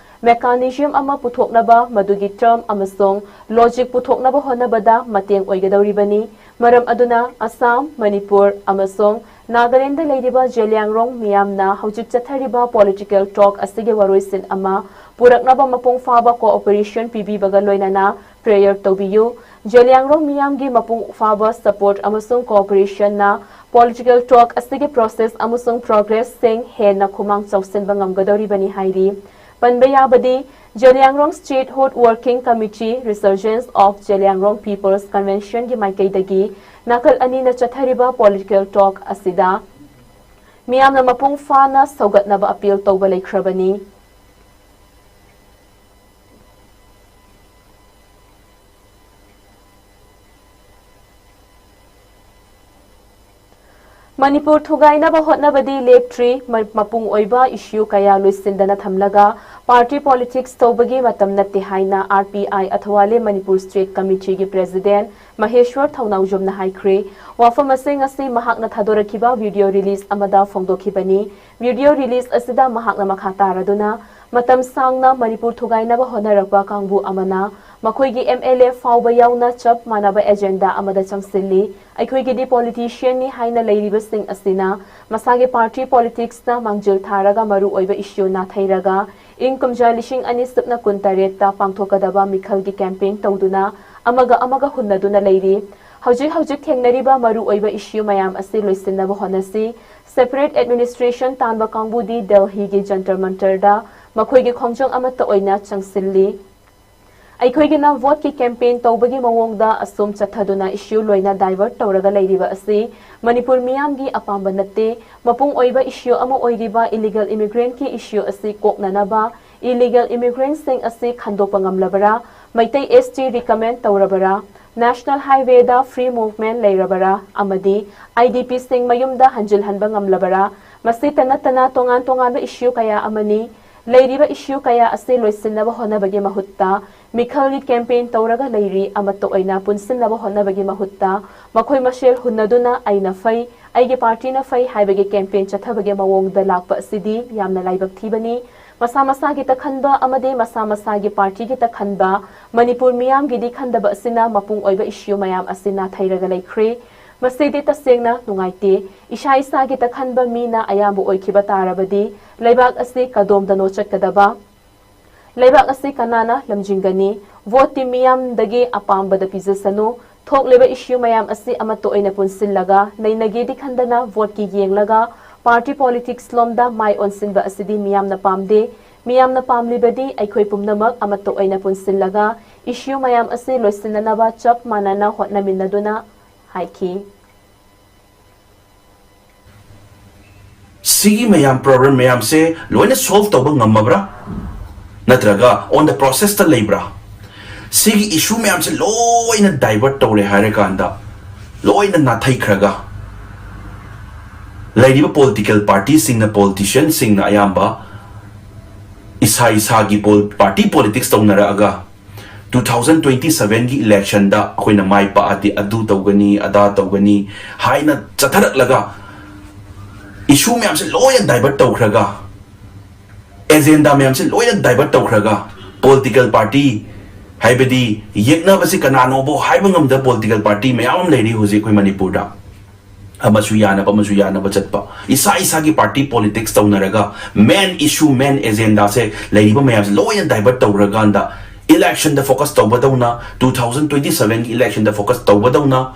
ꯃꯦꯀꯥꯅꯤꯖꯝ ꯑꯃ ꯄꯨꯊꯣꯛꯅꯕ, ꯃꯗꯨꯒꯤ ꯇꯔꯝ ꯑꯃꯁꯨꯡ ꯂꯣꯖꯤꯛ ꯄꯨꯊꯣꯛꯅꯕ ꯍꯣꯠꯅꯕꯗ ꯃꯇꯦꯡ ꯑꯣꯏꯒꯗꯧꯔꯤꯕꯅꯤ꯫ ꯃꯔꯝ ꯑꯗꯨꯅ ꯑꯁꯥꯝ, ꯃꯅꯤꯄꯨꯔ ꯑꯃꯁꯨꯡ ꯅꯥꯒꯥꯂꯦꯟꯗ ꯂꯩꯔꯤꯕ ꯖꯦꯂꯤꯌꯥꯡꯔꯣꯡ ꯃꯤꯌꯥꯝꯅ ꯍꯧꯖꯤꯛ ꯆꯠꯊꯔꯤꯕ ꯄꯣꯂꯤꯇꯤꯀꯦꯜ ꯇꯣꯛ ꯑꯁꯤꯒꯤ ꯋꯥꯔꯣꯏꯁꯤꯟ ꯑꯃ ꯄꯨꯔꯛꯅꯕ ꯃꯄꯨꯡ ꯐꯥꯕ ꯀꯣꯑꯣꯄꯔꯦꯁꯟ ꯄꯤꯕꯤꯕꯒ ꯂꯣꯏꯅꯅ ꯄ꯭ꯔꯦꯌꯔ ꯇꯧꯕꯤꯌꯨ꯫ ꯖꯦꯂꯤꯌꯥꯡꯔꯣꯡ ꯃꯤꯌꯥꯝꯒꯤ ꯃꯄꯨꯡ ꯐꯥꯕ ꯁꯄꯣꯔꯠ ꯑꯃꯁꯨꯡ ꯀꯣꯑꯣꯄꯔꯦꯁꯟꯅ ꯄꯣꯂꯤꯇꯤꯀꯦꯜ ꯇꯣꯛ ꯑꯁꯤꯒꯤ ꯄ꯭ꯔꯣꯁꯦꯁ ꯑꯃꯁꯨꯡ ꯄ꯭ꯔꯣꯒ꯭ꯔꯦꯁꯁꯤꯡ ꯍꯦꯟꯅ ꯈꯨꯃꯥꯡ ꯆꯥꯎꯁꯤꯟꯕ ꯉꯝꯒꯗꯧꯔꯤꯕꯅꯤ ꯍꯥꯏꯔꯤ꯫ ꯄꯟꯕ ꯌꯥꯕꯗꯤ, Zeliangrong ꯁ꯭ꯇꯦꯠꯍꯨꯗ working committee, ꯔꯤꯁꯔꯖꯦꯟꯁ of Zeliangrong peoples ꯀꯟꯚꯦꯟꯁꯟꯒꯤ ꯃꯥꯏꯀꯩꯗꯒꯤ ꯅꯥꯀꯜ ꯑꯅꯤꯅ ꯆꯠꯊꯔꯤꯕ ꯄꯣꯂꯤꯇꯤꯀꯦꯜ ꯇꯣꯛ ꯑꯁꯤꯗ ꯃꯤꯌꯥꯝꯅ ꯃꯄꯨꯡ ꯐꯥꯅ ꯁꯧꯒꯠꯅꯕ ꯑꯄꯤꯜ ꯇꯧꯕ ꯂꯩꯈ꯭ꯔꯕꯅꯤ꯫ ꯃꯅꯤꯄꯨꯔ ꯊꯨꯒꯥꯏꯅꯕ ꯍꯣꯠꯅꯕꯗꯤ ꯂꯦꯞꯇ꯭ꯔꯤ꯫ ꯃ-, ꯃꯄꯨꯡ ꯑꯣꯏꯕ ꯏꯁꯨ ꯀꯌꯥ ꯂꯣꯏꯁꯤꯟꯗꯅ ꯊꯝꯂꯒ ꯄꯥꯔꯇꯤ ꯄꯣꯂꯤꯇꯤꯛꯁ ꯇꯧꯕꯒꯤ ꯃꯇꯝ ꯅꯠꯇꯦ ꯍꯥꯏꯅ R P I ꯑꯊꯋꯥꯂꯦ Manipur state ꯀꯃꯤꯇꯤꯒꯤ ꯄ꯭ꯔꯦꯁꯤꯗꯦꯟꯠ ꯃꯍꯦꯁ꯭ꯋꯔ ꯊꯧꯅꯥꯎꯖꯝꯅ ꯍꯥꯏꯈ꯭ꯔꯦ꯫ ꯋꯥꯐꯝ ꯑꯁꯤ ꯉꯁꯤ ꯃꯍꯥꯛꯅ ꯊꯥꯗꯣꯔꯛꯈꯤꯕ ꯚꯤꯗꯤꯑꯣ ꯔꯤꯂꯤꯖ ꯑꯃꯗ ꯐꯣꯡꯗꯣꯛꯈꯤꯕꯅꯤ꯫ ꯚꯤꯗꯤꯑꯣ ꯔꯤꯂꯤꯖ ꯑꯁꯤꯗ ꯃꯍꯥꯛꯅ ꯃꯈꯥ ꯇꯥꯔꯗꯨꯅ, ꯃꯇꯝ ꯁꯥꯡꯅ ꯃꯅꯤꯄꯨꯔ ꯊꯨꯒꯥꯏꯅꯕ ꯍꯣꯠꯅꯔꯛꯄ ꯀꯥꯡꯕꯨ ꯑꯃꯅ ꯃꯈꯣꯏꯒꯤ ꯑꯦꯝ ꯑꯦꯜ ꯑꯦ ꯐꯥꯎꯕ ꯌꯥꯎꯅ ꯆꯞ ꯃꯥꯟꯅꯕ ꯑꯦꯖꯦꯟꯗꯥ ꯑꯃꯗ ꯆꯪꯁꯤꯜꯂꯤ꯫ ꯑꯩꯈꯣꯏꯒꯤꯗꯤ ꯄꯣꯂꯤꯇꯤꯁꯤꯌꯟꯅꯤ ꯍꯥꯏꯅ ꯂꯩꯔꯤꯕꯁꯤꯡ ꯑꯁꯤꯅ ꯃꯁꯥꯒꯤ ꯄꯥꯔꯇꯤ ꯄꯣꯂꯤꯇꯤꯛꯁꯇ ꯃꯥꯡꯖꯤꯜ ꯊꯥꯔꯒ ꯃꯔꯨꯑꯣꯏꯕ ꯏꯁꯨ ꯅꯥꯊꯩꯔꯒ ꯏꯪ ꯀꯨꯝꯖꯥ ꯂꯤꯁꯤꯡ ꯑꯅꯤ ꯁꯨꯞꯅ ꯀꯨꯟ ꯇꯔꯦꯠꯇ ꯄꯥꯡꯊꯣꯛꯀꯗꯕ ꯃꯤꯈꯜꯒꯤ ꯀꯦꯝꯄꯦꯟ ꯇꯧꯗꯨꯅ ꯑꯃꯒ ꯑꯃꯒ ꯍꯨꯟꯅꯗꯨꯅ ꯂꯩꯔꯤ꯫ ꯍꯧꯖꯤꯛ ꯍꯧꯖꯤꯛ ꯊꯦꯡꯅꯔꯤꯕ ꯃꯔꯨꯑꯣꯏꯕ ꯏꯁꯨ ꯃꯌꯥꯝ ꯑꯁꯤ ꯂꯣꯏꯁꯤꯟꯅꯕ ꯍꯣꯠꯅꯁꯤ꯫ ꯁꯦꯄꯔꯦꯠ ꯑꯦꯗꯃꯤꯅꯤꯁꯇ꯭ꯔꯦꯁꯟ ꯇꯥꯟꯕ ꯀꯥꯡꯕꯨꯗꯤ ꯗꯦꯜꯍꯤꯒꯤ ꯖꯟꯇꯔ ꯃꯟꯇꯔꯗ ꯃꯈꯣꯏꯒꯤ ꯈꯣꯡꯖꯪ ꯑꯃꯠꯇ ꯑꯣꯏꯅ ꯆꯪꯁꯤꯜꯂꯤ꯫ ꯑꯩꯈꯣꯏꯒꯤꯅ ꯚꯣꯠꯀꯤ ꯀꯦꯝꯄꯦꯟ ꯇꯧꯕꯒꯤ ꯃꯑꯣꯡꯗ ꯑꯁꯨꯝ ꯆꯠꯊꯗꯨꯅ ꯏꯁꯨ ꯂꯣꯏꯅ ꯗꯥꯏꯚꯔꯠ ꯇꯧꯔꯒ ꯂꯩꯔꯤꯕ ꯑꯁꯤ ꯃꯅꯤꯄꯨꯔ ꯃꯤꯌꯥꯝꯒꯤ ꯑꯄꯥꯝꯕ ꯅꯠꯇꯦ꯫ ꯃꯄꯨꯡ ꯑꯣꯏꯕ ꯏꯁꯨ ꯑꯃ ꯑꯣꯏꯔꯤꯕ ꯏꯂꯤꯒꯦꯜ ꯏꯃꯤꯒ꯭ꯔꯦꯟꯠꯀꯤ ꯏꯁꯨ ꯑꯁꯤ ꯀꯣꯛꯅꯅꯕ ꯏꯂꯤꯒꯦꯜ ꯏꯃꯤꯒ꯭ꯔꯦꯟꯠꯁꯤꯡ ꯑꯁꯤ ꯈꯟꯗꯣꯛꯄ ꯉꯝꯂꯕꯔꯥ? ꯃꯩꯇꯩ ꯑꯦꯁ ꯇꯤ ꯔꯤꯀꯃꯦꯟ ꯇꯧꯔꯕꯔꯥ? ꯅꯦꯁꯅꯦꯜ ꯍꯥꯏꯋꯦꯗ ꯐ꯭ꯔꯤ ꯃꯨꯚꯃꯦꯟꯠ ꯂꯩꯔꯕꯔꯥ? ꯑꯃꯗꯤ ꯑꯥꯏ ꯗꯤ ꯄꯤꯁꯤꯡ ꯃꯌꯨꯝꯗ ꯍꯟꯖꯤꯜꯍꯟꯕ ꯉꯝꯂꯕꯔꯥ? ꯃꯁꯤꯇ ꯅꯠꯇꯅ ꯇꯣꯉꯥꯟ ꯇꯣꯉꯥꯟꯕ ꯏꯁꯨ ꯀꯌꯥ ꯑꯃꯅꯤ꯫ ꯂꯩꯔꯤꯕ ꯏꯁꯨ ꯀꯌꯥ ꯑꯁꯤ ꯂꯣꯏꯁꯤꯟꯅꯕ ꯍꯣꯠꯅꯕꯒꯤ ꯃꯍꯨꯠꯇ ꯃꯤꯈꯜꯒꯤ ꯀꯦꯝꯄꯦꯟ ꯇꯧꯔꯒ ꯂꯩꯔꯤ꯫ ꯑꯃꯠꯇ ꯑꯣꯏꯅ ꯄꯨꯟꯁꯤꯟꯅꯕ ꯍꯣꯠꯅꯕꯒꯤ ꯃꯍꯨꯠꯇ ꯃꯈꯣꯏ ꯃꯁꯦꯜ ꯍꯨꯟꯅꯗꯨꯅ "ꯑꯩꯅ ꯐꯩ, ꯑꯩꯒꯤ ꯄꯥꯔꯇꯤꯅ ꯐꯩ" ꯍꯥꯏꯕꯒꯤ ꯀꯦꯝꯄꯦꯟ ꯆꯠꯊꯕꯒꯤ ꯃꯑꯣꯡꯗ ꯂꯥꯛꯄ ꯑꯁꯤꯗꯤ ꯌꯥꯝꯅ ꯂꯥꯏꯕꯛ ꯊꯤꯕꯅꯤ꯫ ꯃꯁꯥ ꯃꯁꯥꯒꯤꯇ ꯈꯟꯕ ꯑꯃꯗꯤ ꯃꯁꯥ ꯃꯁꯥꯒꯤ ꯄꯥꯔꯇꯤꯒꯤꯇ ꯈꯟꯕ ꯃꯅꯤꯄꯨꯔ ꯃꯤꯌꯥꯝꯒꯤꯗꯤ ꯈꯟꯗꯕ ꯑꯁꯤꯅ ꯃꯄꯨꯡ ꯑꯣꯏꯕ ꯏꯁꯨ ꯃꯌꯥꯝ ꯑꯁꯤ ꯅꯥꯊꯩꯔꯒ ꯂꯩꯈ꯭ꯔꯦ꯫ ꯃꯁꯤꯗꯤ ꯇꯁꯦꯡꯅ ꯅꯨꯡꯉꯥꯏꯇꯦ꯫ ꯏꯁꯥ ꯏꯁꯥꯒꯤꯇ ꯈꯟꯕ ꯃꯤꯅ ꯑꯌꯥꯝꯕ ꯑꯣꯏꯈꯤꯕ ꯇꯥꯔꯕꯗꯤ ꯂꯩꯕꯥꯛ ꯑꯁꯤ ꯀꯗꯣꯝꯗꯅꯣ ꯆꯠꯀꯗꯕ? ꯂꯩꯕꯥꯛ ꯑꯁꯤ ꯀꯅꯥꯅ ꯂꯝꯖꯤꯡꯒꯅꯤ? ꯚꯣꯠꯇꯤ ꯃꯤꯌꯥꯝꯗꯒꯤ ꯑꯄꯥꯝꯕꯗ ꯄꯤꯖꯁꯅꯨ꯫ ꯊꯣꯛꯂꯤꯕ ꯏꯁꯨ ꯃꯌꯥꯝ ꯑꯁꯤ ꯑꯃꯠꯇ ꯑꯣꯏꯅ ꯄꯨꯟꯁꯤꯜꯂꯒ ꯅꯩꯅꯒꯦꯗꯤ ꯈꯟꯗꯅ ꯚꯣꯠꯀꯤ ꯌꯦꯡꯂꯒ ꯄꯥꯔꯇꯤ ꯄꯣꯂꯤꯇꯤꯛꯁ ꯂꯣꯝꯗ ꯃꯥꯏ ꯑꯣꯟꯁꯤꯟꯕ ꯑꯁꯤꯗꯤ ꯃꯤꯌꯥꯝꯅ ꯄꯥꯝꯗꯦ꯫ ꯃꯤꯌꯥꯝꯅ ꯄꯥꯝꯂꯤꯕꯗꯤ ꯑꯩꯈꯣꯏ ꯄꯨꯝꯅꯃꯛ ꯑꯃꯠꯇ ꯑꯣꯏꯅ ꯄꯨꯟꯁꯤꯜꯂꯒ ꯏꯁꯨ ꯃꯌꯥꯝ ꯑꯁꯤ ꯂꯣꯏꯁꯤꯟꯅꯅꯕ ꯆꯞ ꯃꯥꯟꯅꯅ ꯍꯣꯠꯅꯃꯤꯟꯅꯗꯨꯅ ꯍꯥꯏꯈꯤ꯫ ꯁꯤꯒꯤ ꯃꯌꯥꯝ ꯄ꯭ꯔꯣꯕ꯭ꯂꯦꯝ ꯃꯌꯥꯝꯁꯦ ꯂꯣꯏꯅ ꯁꯣꯜꯚ ꯇꯧꯕ ꯉꯝꯃꯕ꯭ꯔꯥ? ꯅꯠꯇ꯭ꯔꯒ ꯑꯣꯟ ꯗ ꯄ꯭ꯔꯣꯁꯦꯁꯇ ꯂꯩꯕ꯭ꯔꯥ? ꯁꯤꯒꯤ ꯏꯁꯨ ꯃꯌꯥꯝꯁꯦ ꯂꯣꯏꯅ ꯗꯥꯏꯚꯔꯠ ꯇꯧꯔꯦ ꯍꯥꯏꯔꯀꯥꯟꯗ, ꯂꯣꯏꯅ ꯅꯥꯊꯩꯈ꯭ꯔꯒ, ꯂꯩꯔꯤꯕ ꯄꯣꯂꯤꯇꯤꯀꯦꯜ ꯄꯥꯔꯇꯤꯁꯤꯡꯅ, ꯄꯣꯂꯤꯇꯤꯁꯤꯌꯟꯁꯤꯡꯅ ꯑꯌꯥꯝꯕ ꯏꯁꯥ ꯏꯁꯥꯒꯤ ꯄꯣꯜ-, ꯄꯥꯔꯇꯤ ꯄꯣꯂꯤꯇꯤꯛꯁ ꯇꯧꯅꯔꯛꯑꯒ, ꯇꯨ ꯊꯥꯎꯖꯟ ꯇ꯭ꯋꯦꯟꯇꯤ ꯁꯚꯦꯟꯒꯤ ꯏꯂꯦꯛꯁꯟꯗ ꯑꯩꯈꯣꯏꯅ ꯃꯥꯏ ꯄꯥꯛꯑꯗꯤ ꯑꯗꯨ ꯇꯧꯒꯅꯤ, ꯑꯗꯥ ꯇꯧꯒꯅꯤ ꯍꯥꯏꯅ ꯆꯠꯊꯔꯛꯂꯒ, ꯏꯁꯨ ꯃꯌꯥꯝꯁꯦ ꯂꯣꯏꯅ ꯗꯥꯏꯚꯔꯠ ꯇꯧꯈ꯭ꯔꯒ, ꯑꯦꯖꯦꯟꯗꯥ ꯃꯌꯥꯝꯁꯦ ꯂꯣꯏꯅ ꯗꯥꯏꯚꯔꯠ ꯇꯧꯈ꯭ꯔꯒ, ꯄꯣꯂꯤꯇꯤꯀꯦꯜ ꯄꯥꯔꯇꯤ, ꯍꯥꯏꯕꯗꯤ ꯌꯦꯛꯅꯕꯁꯤ ꯀꯅꯥꯅꯣꯕꯨ ꯍꯥꯏꯕ ꯉꯝꯗꯕ ꯄꯣꯂꯤꯇꯤꯀꯦꯜ ꯄꯥꯔꯇꯤ ꯃꯌꯥꯝ ꯑꯃ ꯂꯩꯔꯤ ꯍꯧꯖꯤꯛ ꯑꯩꯈꯣꯏ ꯃꯅꯤꯄꯨꯔꯗ꯫ ꯑꯃꯁꯨ ꯌꯥꯅꯕ, ꯑꯃꯁꯨ ꯌꯥꯅꯕ ꯆꯠꯄ, ꯏꯁꯥ ꯏꯁꯥꯒꯤ party politics ꯇꯧꯅꯔꯒ main issue, main agenda ꯁꯦ ꯂꯩꯔꯤꯕ ꯃꯌꯥꯝꯁꯦ ꯂꯣꯏꯅ divert ꯇꯧꯔꯀꯥꯟꯗ election ꯗ focus ꯇꯧꯕꯗꯧꯅ, two thousand twenty seven ꯒꯤ election ꯗ focus ꯇꯧꯕꯗꯧꯅ,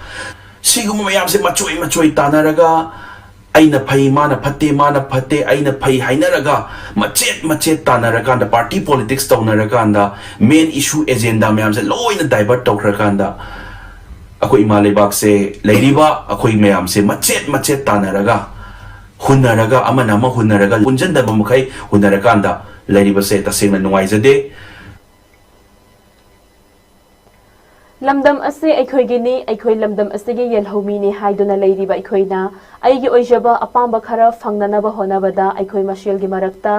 ꯁꯤꯒꯨꯝꯕ ꯃꯌꯥꯝꯁꯦ ꯃꯆꯣꯏ ꯃꯆꯣꯏ ꯇꯥꯟꯅꯔꯒ ꯑꯩꯅ ꯐꯩ, ꯃꯥꯅ ꯐꯠꯇꯦ, ꯃꯥꯅ ꯐꯠꯇꯦ, ꯑꯩꯅ ꯐꯩ ꯍꯥꯏꯅꯔꯒ ꯃꯆꯦꯠ ꯃꯆꯦꯠ ꯇꯥꯟꯅꯔꯀꯥꯟꯗ, party politics ꯇꯧꯅꯔꯀꯥꯟꯗ, main issue, agenda ꯃꯌꯥꯝꯁꯦ ꯂꯣꯏꯅ divert ꯇꯧꯈ꯭ꯔꯀꯥꯟꯗ ꯑꯩꯈꯣꯏ ꯏꯃꯥ ꯂꯩꯕꯥꯛꯁꯦ, ꯂꯩꯔꯤꯕ ꯑꯩꯈꯣꯏ ꯃꯌꯥꯝꯁꯦ ꯃꯆꯦꯠ ꯃꯆꯦꯠ ꯇꯥꯟꯅꯔꯒ, ꯍꯨꯟꯅꯔꯒ, ꯑꯃꯅ ꯑꯃ ꯍꯨꯟꯅꯔꯒ, ꯄꯨꯟꯁꯤꯟꯗꯕ ꯃꯈꯩ ꯍꯨꯟꯅꯔꯀꯥꯟꯗ ꯂꯩꯔꯤꯕꯁꯦ ꯇꯁꯦꯡꯅ ꯅꯨꯡꯉꯥꯏꯖꯗꯦ꯫ ꯂꯝꯗꯝ ꯑꯁꯤ ꯑꯩꯈꯣꯏꯒꯤꯅꯤ, ꯑꯩꯈꯣꯏ ꯂꯝꯗꯝ ꯑꯁꯤꯒꯤ ꯌꯦꯜꯍꯧꯃꯤꯅꯤ ꯍꯥꯏꯗꯨꯅ ꯂꯩꯔꯤꯕ ꯑꯩꯈꯣꯏꯅ ꯑꯩꯒꯤ ꯑꯣꯏꯖꯕ ꯑꯄꯥꯝꯕ ꯈꯔ ꯐꯪꯅꯅꯕ ꯍꯣꯠꯅꯕꯗ ꯑꯩꯈꯣꯏ ꯃꯁꯦꯜꯒꯤ ꯃꯔꯛꯇ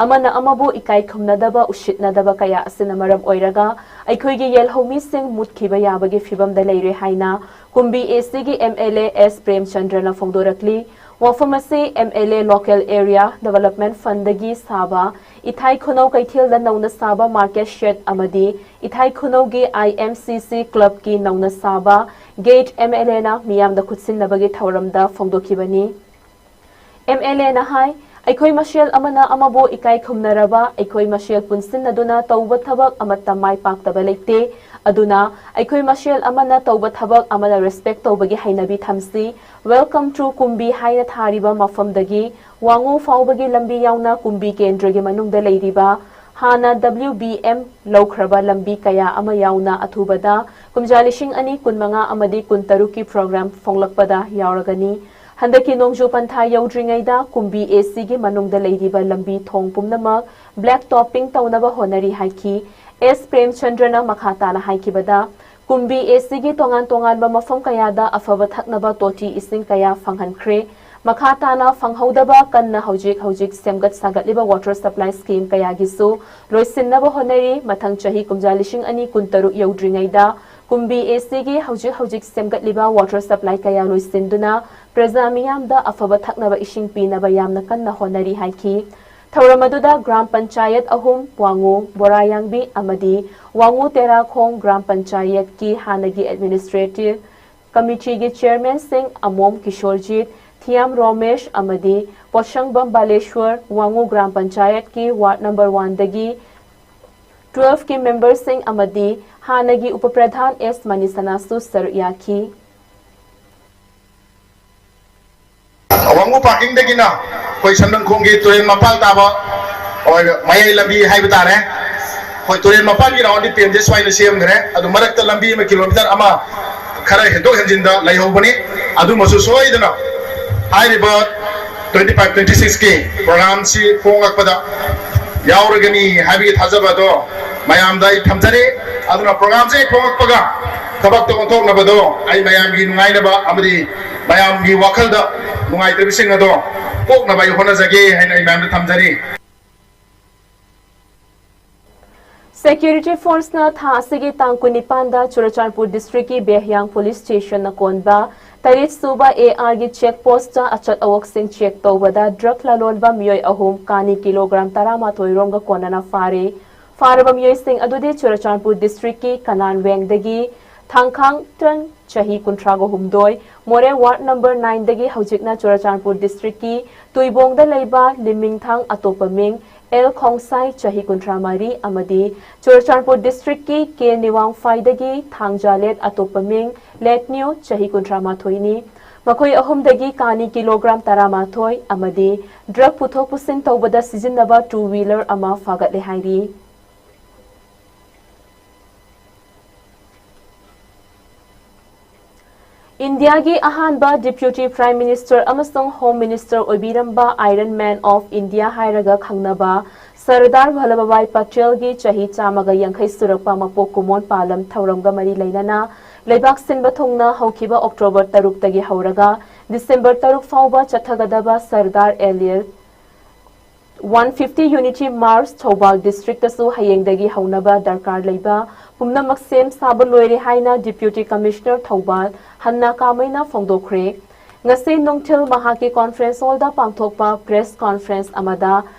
ꯑꯃꯅ ꯑꯃꯕꯨ ꯏꯀꯥꯏ ꯈꯨꯝꯅꯗꯕ, ꯎꯁꯤꯠꯅꯗꯕ ꯀꯌꯥ ꯑꯁꯤꯅ ꯃꯔꯝ ꯑꯣꯏꯔꯒ ꯑꯩꯈꯣꯏꯒꯤ ꯌꯦꯜꯍꯧꯃꯤꯁꯤꯡ ꯃꯨꯠꯈꯤꯕ ꯌꯥꯕꯒꯤ ꯐꯤꯕꯝꯗ ꯂꯩꯔꯦ ꯍꯥꯏꯅ ꯀꯨꯝꯕꯤ ꯑꯦ ꯁꯤꯒꯤ ꯑꯦꯝ ꯑꯦꯜ ꯑꯦ ꯑꯦꯁ ꯄ꯭ꯔꯦꯝꯆꯟꯗ꯭ꯔꯅ ꯐꯣꯡꯗꯣꯔꯛꯂꯤ꯫ ꯋꯥꯐꯝ ꯑꯁꯤ M L A Local Area Development Fund ꯗꯒꯤ ꯁꯥꯕ ꯏꯊꯥꯏ ꯈꯨꯅꯧ ꯀꯩꯊꯦꯜꯗ ꯅꯧꯅ ꯁꯥꯕ market shed ꯑꯃꯗꯤ ꯏꯊꯥꯏ ꯈꯨꯅꯧꯒꯤ ꯑꯥꯏ ꯑꯦꯝ ꯁꯤ ꯁꯤ club ꯀꯤ ꯅꯧꯅ ꯁꯥꯕ gate ꯑꯦꯝ ꯑꯦꯜ ꯑꯦꯅ ꯃꯤꯌꯥꯝꯗ ꯈꯨꯠꯁꯤꯟꯅꯕꯒꯤ ꯊꯧꯔꯝꯗ ꯐꯣꯡꯗꯣꯛꯈꯤꯕꯅꯤ꯫ ꯑꯦꯝ ꯑꯦꯜ ꯑꯦꯅ ꯍꯥꯏ, ꯑꯩꯈꯣꯏ ꯃꯁꯦꯜ ꯑꯃꯅ ꯑꯃꯕꯨ ꯏꯀꯥꯏ ꯈꯨꯝꯅꯔꯕ, ꯑꯩꯈꯣꯏ ꯃꯁꯦꯜ ꯄꯨꯟꯁꯤꯟꯅꯗꯨꯅ ꯇꯧꯕ ꯊꯕꯛ ꯑꯃꯠꯇ ꯃꯥꯏ ꯄꯥꯛꯇꯕ ꯂꯩꯇꯦ꯫ ꯑꯗꯨꯅ ꯑꯩꯈꯣꯏ ꯃꯁꯦꯜ ꯑꯃꯅ ꯇꯧꯕ ꯊꯕꯛ ꯑꯃꯅ respect ꯇꯧꯕꯒꯤ ꯍꯩꯅꯕꯤ ꯊꯝꯁꯤ꯫ Welcome to ꯀꯨꯝꯕꯤ ꯍꯥꯏꯅ ꯊꯥꯔꯤꯕ ꯃꯐꯝꯗꯒꯤ ꯋꯥꯉꯨ ꯐꯥꯎꯕꯒꯤ ꯂꯝꯕꯤ ꯌꯥꯎꯅ ꯀꯨꯝꯕꯤ ꯀꯦꯟꯗ꯭ꯔꯒꯤ ꯃꯅꯨꯡꯗ ꯂꯩꯔꯤꯕ ꯍꯥꯟꯅ W B M ꯂꯧꯈ꯭ꯔꯕ ꯂꯝꯕꯤ ꯀꯌꯥ ꯑꯃ ꯌꯥꯎꯅ ꯑꯊꯨꯕꯗ ꯀꯨꯝꯖꯥ ꯂꯤꯁꯤꯡ ꯑꯅꯤ ꯀꯨꯟꯃꯉꯥ ꯑꯃꯗꯤ ꯀꯨꯟꯇꯔꯨꯛꯀꯤ program ꯐꯣꯡꯂꯛꯄꯗ ꯌꯥꯎꯔꯒꯅꯤ꯫ ꯍꯟꯗꯛꯀꯤ ꯅꯣꯡꯖꯨ ꯄꯟꯊꯥ ꯌꯧꯗ꯭ꯔꯤꯉꯩꯗ ꯀꯨꯝꯕꯤ ꯑꯦ ꯁꯤꯒꯤ ꯃꯅꯨꯡꯗ ꯂꯩꯔꯤꯕ ꯂꯝꯕꯤ ꯊꯣꯡ ꯄꯨꯝꯅꯃꯛ black topping ꯇꯧꯅꯕ ꯍꯣꯠꯅꯔꯤ ꯍꯥꯏꯈꯤ꯫ ꯑꯦꯁ ꯄ꯭ꯔꯦꯝꯆꯟꯗ꯭ꯔꯅ ꯃꯈꯥ ꯇꯥꯅ ꯍꯥꯏꯈꯤꯕꯗ, ꯀꯨꯝꯕꯤ ꯑꯦ ꯁꯤꯒꯤ ꯇꯣꯉꯥꯟ ꯇꯣꯉꯥꯟꯕ ꯃꯐꯝ ꯀꯌꯥꯗ ꯑꯐꯕ ꯊꯛꯅꯕ ꯇꯣꯇꯤ ꯏꯁꯤꯡ ꯀꯌꯥ ꯐꯪꯍꯟꯈ꯭ꯔꯦ꯫ ꯃꯈꯥ ꯇꯥꯅ ꯐꯪꯍꯧꯗꯕ ꯀꯟꯅ ꯍꯧꯖꯤꯛ ꯍꯧꯖꯤꯛ ꯁꯦꯝꯒꯠ ꯁꯥꯒꯠꯂꯤꯕ water supply scheme ꯀꯌꯥꯒꯤꯁꯨ ꯂꯣꯏꯁꯤꯟꯅꯕ ꯍꯣꯠꯅꯔꯤ꯫ ꯃꯊꯪ ꯆꯍꯤ ꯀꯨꯝꯖꯥ ꯂꯤꯁꯤꯡ ꯑꯅꯤ ꯀꯨꯟꯇꯔꯨꯛ ꯌꯧꯗ꯭ꯔꯤꯉꯩꯗ ꯀꯨꯝꯕꯤ ꯑꯦ ꯁꯤꯒꯤ ꯍꯧꯖꯤꯛ ꯍꯧꯖꯤꯛ ꯁꯦꯝꯒꯠꯂꯤꯕ water supply ꯀꯌꯥ ꯂꯣꯏꯁꯤꯟꯗꯨꯅ ꯄ꯭ꯔꯖꯥ ꯃꯤꯌꯥꯝꯗ ꯑꯐꯕ ꯊꯛꯅꯕ ꯏꯁꯤꯡ ꯄꯤꯅꯕ ꯌꯥꯝꯅ ꯀꯟꯅ ꯍꯣꯠꯅꯔꯤ ꯍꯥꯏꯈꯤ꯫ ꯊꯧꯔꯝ ꯑꯗꯨꯗ ꯒ꯭ꯔꯥꯝ ꯄꯟꯆꯥꯌꯠ ꯑꯍꯨꯝ, ꯋꯥꯉꯨ, ꯕꯣꯔꯥꯌꯥꯡꯕꯤ ꯑꯃꯗꯤ ꯋꯥꯉꯨ ꯇꯦꯔꯥꯈꯣꯡ ꯒ꯭ꯔꯥꯝ ꯄꯟꯆꯥꯌꯠꯀꯤ ꯍꯥꯟꯅꯒꯤ administrative ꯀꯃꯤꯇꯤꯒꯤ ꯆꯤꯌꯔꯃꯦꯟꯁꯤꯡ ꯑꯃꯣꯝ ꯀꯤꯁꯣꯔꯖꯤꯠ, ꯊꯤꯌꯥꯝ ꯔꯣꯃꯦꯁ ꯑꯃꯗꯤ ꯄꯣꯠꯁꯪꯕꯝ ꯕꯥꯂꯦꯁ꯭ꯋꯔ, ꯋꯥꯉꯨ ꯒ꯭ꯔꯥꯝ ꯄꯟꯆꯥꯌꯠꯀꯤ ꯋꯥꯔꯗ ꯅꯝꯕꯔ ꯋꯥꯟꯗꯒꯤ ꯇꯨꯋꯦꯜꯐꯀꯤ ꯃꯦꯝꯕꯔꯁꯤꯡ ꯑꯃꯗꯤ ꯍꯥꯟꯅꯒꯤ ꯎꯄ ꯄ꯭ꯔꯙꯥꯟ ꯑꯦꯁ ꯃꯅꯤꯁꯅꯥꯁꯨ ꯁꯔꯨꯛ ꯌꯥꯈꯤ꯫ ꯋꯥꯡꯉꯨ ꯄꯥꯔꯀꯤꯡꯗꯒꯤꯅ ꯑꯩꯈꯣꯏ ꯁꯟꯗꯪꯈꯣꯡꯒꯤ ꯇꯨꯔꯦꯜ ꯃꯄꯥꯟ ꯇꯥꯕ ꯃꯌꯥꯏ ꯂꯝꯕꯤ ꯍꯥꯏꯕ ꯇꯥꯔꯦ꯫ ꯑꯩꯈꯣꯏ ꯇꯨꯔꯦꯜ ꯃꯄꯥꯟꯒꯤ ꯔꯥꯎꯟꯗꯤ ꯄꯦꯟꯁꯦ ꯁ꯭ꯋꯥꯏꯅ ꯁꯦꯝꯈ꯭ꯔꯦ꯫ ꯑꯗꯨ ꯃꯔꯛꯇ ꯂꯝꯕꯤ ꯑꯃ ꯀꯤꯂꯣꯃꯤꯇꯔ ꯑꯃ ꯈꯔ ꯍꯦꯟꯗꯣꯛ ꯍꯦꯟꯖꯤꯟꯗ ꯂꯩꯍꯧꯕꯅꯤ꯫ ꯑꯗꯨꯃꯁꯨ ꯁꯣꯏꯗꯅ ꯍꯥꯏꯔꯤꯕ ꯇ꯭ꯋꯦꯟꯇꯤ ꯐꯥꯏꯚ ꯇ꯭ꯋꯦꯟꯇꯤ ꯁꯤꯛꯁꯀꯤ ꯄ꯭ꯔꯣꯒ꯭ꯔꯥꯝꯁꯤ ꯐꯣꯡꯂꯛꯄꯗ ꯌꯥꯎꯔꯒꯅꯤ ꯍꯥꯏꯕꯒꯤ ꯊꯥꯖꯕ ꯑꯗꯣ ꯃꯌꯥꯝꯗ ꯑꯩ ꯊꯝꯖꯔꯤ꯫ ꯑꯗꯨꯅ ꯄ꯭ꯔꯣꯒ꯭ꯔꯥꯝꯁꯦ ꯍꯦꯛ ꯐꯣꯡꯂꯛꯄꯒ ꯊꯕꯛꯇ ꯑꯣꯟꯊꯣꯛꯅꯕꯗꯣ ꯑꯩ ꯃꯌꯥꯝꯒꯤ ꯅꯨꯡꯉꯥꯏꯅꯕ ꯑꯃꯗꯤ ꯃꯌꯥꯝꯒꯤ ꯋꯥꯈꯜꯗ ꯅꯨꯡꯉꯥꯏꯇꯕꯁꯤꯡ ꯑꯗꯣ ꯀꯣꯛꯅꯕ ꯑꯩ ꯍꯣꯠꯅꯖꯒꯦ ꯍꯥꯏꯅ ꯑꯩ ꯃꯌꯥꯝꯗ ꯊꯝꯖꯔꯤ꯫ ꯁꯦꯀ꯭ꯌꯨꯔꯤꯇꯤ ꯐꯣꯔꯁꯅ ꯊꯥ ꯑꯁꯤꯒꯤ ꯇꯥꯡ ꯀꯨꯟꯅꯤꯄꯥꯟꯗ ꯆꯨꯔꯆꯥꯟꯄꯨꯔ ꯗꯤꯁꯇ꯭ꯔꯤꯛꯀꯤ ꯕꯦꯍꯌꯥꯡ ꯄꯨꯂꯤꯁ ꯁ꯭ꯇꯦꯁꯟꯅ ꯀꯣꯟꯕ ꯇꯔꯦꯠ ꯁꯨꯕ ꯑꯦ ꯑꯥꯔꯒꯤ ꯆꯦꯛ ꯄꯣꯁꯇ ꯑꯆꯠ ꯑꯋꯣꯛꯁꯤꯡ ꯆꯦꯛ ꯇꯧꯕꯗ ꯗ꯭ꯔꯒ ꯂꯂꯣꯟꯕ ꯃꯤꯑꯣꯏ ꯑꯍꯨꯝ ꯀꯥꯅꯤ ꯀꯤꯂꯣꯒ꯭ꯔꯥꯝ ꯇꯔꯥꯃꯥꯊꯣꯏ ꯔꯣꯝꯒ ꯀꯣꯟꯅꯅ ꯐꯥꯔꯦ꯫ ꯐꯥꯔꯕ ꯃꯤꯑꯣꯏꯁꯤꯡ ꯑꯗꯨꯗꯤ ꯆꯨꯔꯆꯥꯟꯄꯨꯔ ꯗꯤꯁꯇ꯭ꯔꯤꯛꯀꯤ ꯀꯅꯥꯟ ꯋꯦꯡꯗꯒꯤ ꯊꯥꯡꯈꯥꯡ ꯇ꯭ꯔꯟ, ꯆꯍꯤ ꯀꯨꯟꯊ꯭ꯔꯥꯒ ꯍꯨꯝꯗꯣꯏ, ꯃꯣꯔꯦ ꯋꯥꯔꯗ ꯅꯝꯕꯔ ꯅꯥꯏꯟꯗꯒꯤ ꯍꯧꯖꯤꯛꯅ ꯆꯨꯔꯆꯥꯟꯄꯨꯔ ꯗꯤꯁꯇ꯭ꯔꯤꯛꯀꯤ ꯇꯨꯏꯕꯣꯡꯗ ꯂꯩꯕ ꯂꯤꯃꯤꯡꯊꯥꯡ ꯑꯇꯣꯞꯄ ꯃꯤꯡ ꯑꯦꯜ ꯈꯣꯡꯁꯥꯏ, ꯆꯍꯤ ꯀꯨꯟꯊ꯭ꯔꯥ ꯃꯔꯤ, ꯑꯃꯗꯤ ꯆꯨꯔꯆꯥꯟꯄꯨꯔ ꯗꯤꯁꯇ꯭ꯔꯤꯛꯀꯤ ꯀꯦ ꯅꯤꯋꯥꯡꯐꯥꯏꯗꯒꯤ ꯊꯥꯡꯖꯥꯂꯦꯠ ꯑꯇꯣꯞꯄ ꯃꯤꯡ ꯂꯦꯠꯅ꯭ꯌꯨ, ꯆꯍꯤ ꯀꯨꯟꯊ꯭ꯔꯥ ꯃꯥꯊꯣꯏꯅꯤ꯫ ꯃꯈꯣꯏ ꯑꯍꯨꯝꯗꯒꯤ ꯀꯥꯅꯤ ꯀꯤꯂꯣꯒ꯭ꯔꯥꯝ ꯇꯔꯥꯃꯥꯊꯣꯏ ꯑꯃꯗꯤ ꯗ꯭ꯔꯒ ꯄꯨꯊꯣꯛ ꯄꯨꯁꯤꯟ ꯇꯧꯕꯗ ꯁꯤꯖꯤꯟꯅꯕ ꯇꯨ ꯋꯤꯂꯔ ꯑꯃ ꯐꯥꯒꯠꯂꯦ ꯍꯥꯏꯔꯤ꯫ ꯏꯟꯗꯤꯌꯥꯒꯤ ꯑꯍꯥꯟꯕ ꯗꯤꯄ꯭ꯌꯨꯇꯤ ꯄ꯭ꯔꯥꯏꯝ ꯃꯤꯅꯤꯁꯇꯔ ꯑꯃꯁꯨꯡ ꯍꯣꯝ ꯃꯤꯅꯤꯁꯇꯔ ꯑꯣꯏꯕꯤꯔꯝꯕ ꯑꯥꯏꯔꯟ ꯃꯦꯟ ꯑꯣꯐ ꯏꯟꯗꯤꯌꯥ ꯍꯥꯏꯔꯒ ꯈꯪꯅꯕ ꯁꯔꯗꯥꯔ ꯚꯜꯂꯚꯚꯥꯏ ꯄꯇꯦꯜꯒꯤ ꯆꯍꯤ ꯆꯥꯝꯃꯒ ꯌꯥꯡꯈꯩ ꯁꯨꯔꯛꯄ ꯃꯄꯣꯛ ꯀꯨꯝꯑꯣꯟ ꯄꯥꯂꯟ ꯊꯧꯔꯝꯒ ꯃꯔꯤ ꯂꯩꯅꯅ ꯂꯩꯕꯥꯛ ꯁꯤꯟꯕ ꯊꯨꯡꯅ ꯍꯧꯈꯤꯕ ꯑꯣꯛꯇꯣꯕꯔ ꯇꯔꯨꯛꯇꯒꯤ ꯍꯧꯔꯒ ꯗꯤꯁꯦꯝꯕꯔ ꯇꯔꯨꯛ ꯐꯥꯎꯕ ꯆꯠꯊꯒꯗꯕ ꯁꯔꯗꯥꯔ ꯑꯦꯂꯤꯌꯠ ꯋꯥꯟ ꯐꯤꯐꯇꯤ ꯌꯨꯅꯤꯇꯤ ꯃꯥꯔꯆ ꯊꯧꯕꯥꯜ ꯗꯤꯁꯇ꯭ꯔꯤꯛꯇꯁꯨ ꯍꯌꯦꯡꯗꯒꯤ ꯍꯧꯅꯕ ꯗꯔꯀꯥꯔ ꯂꯩꯕ ꯄꯨꯝꯅꯃꯛ ꯁꯦꯝ ꯁꯥꯕ ꯂꯣꯏꯔꯦ ꯍꯥꯏꯅ ꯗꯤꯄ꯭ꯌꯨꯇꯤ ꯀꯃꯤꯁꯅꯔ ꯊꯧꯕꯥꯜ ꯍꯟꯅ ꯀꯥꯃꯩꯅ ꯐꯣꯡꯗꯣꯛꯈ꯭ꯔꯦ꯫ ꯉꯁꯤ ꯅꯨꯡꯊꯤꯜ ꯃꯍꯥꯛꯀꯤ ꯀꯣꯟꯐ꯭ꯔꯦꯟꯁ ꯍꯣꯜꯗ ꯄꯥꯡꯊꯣꯛꯄ ꯄ꯭ꯔꯦꯁ ꯀꯣꯟꯐ꯭ꯔꯦꯟꯁ ꯑꯃꯗ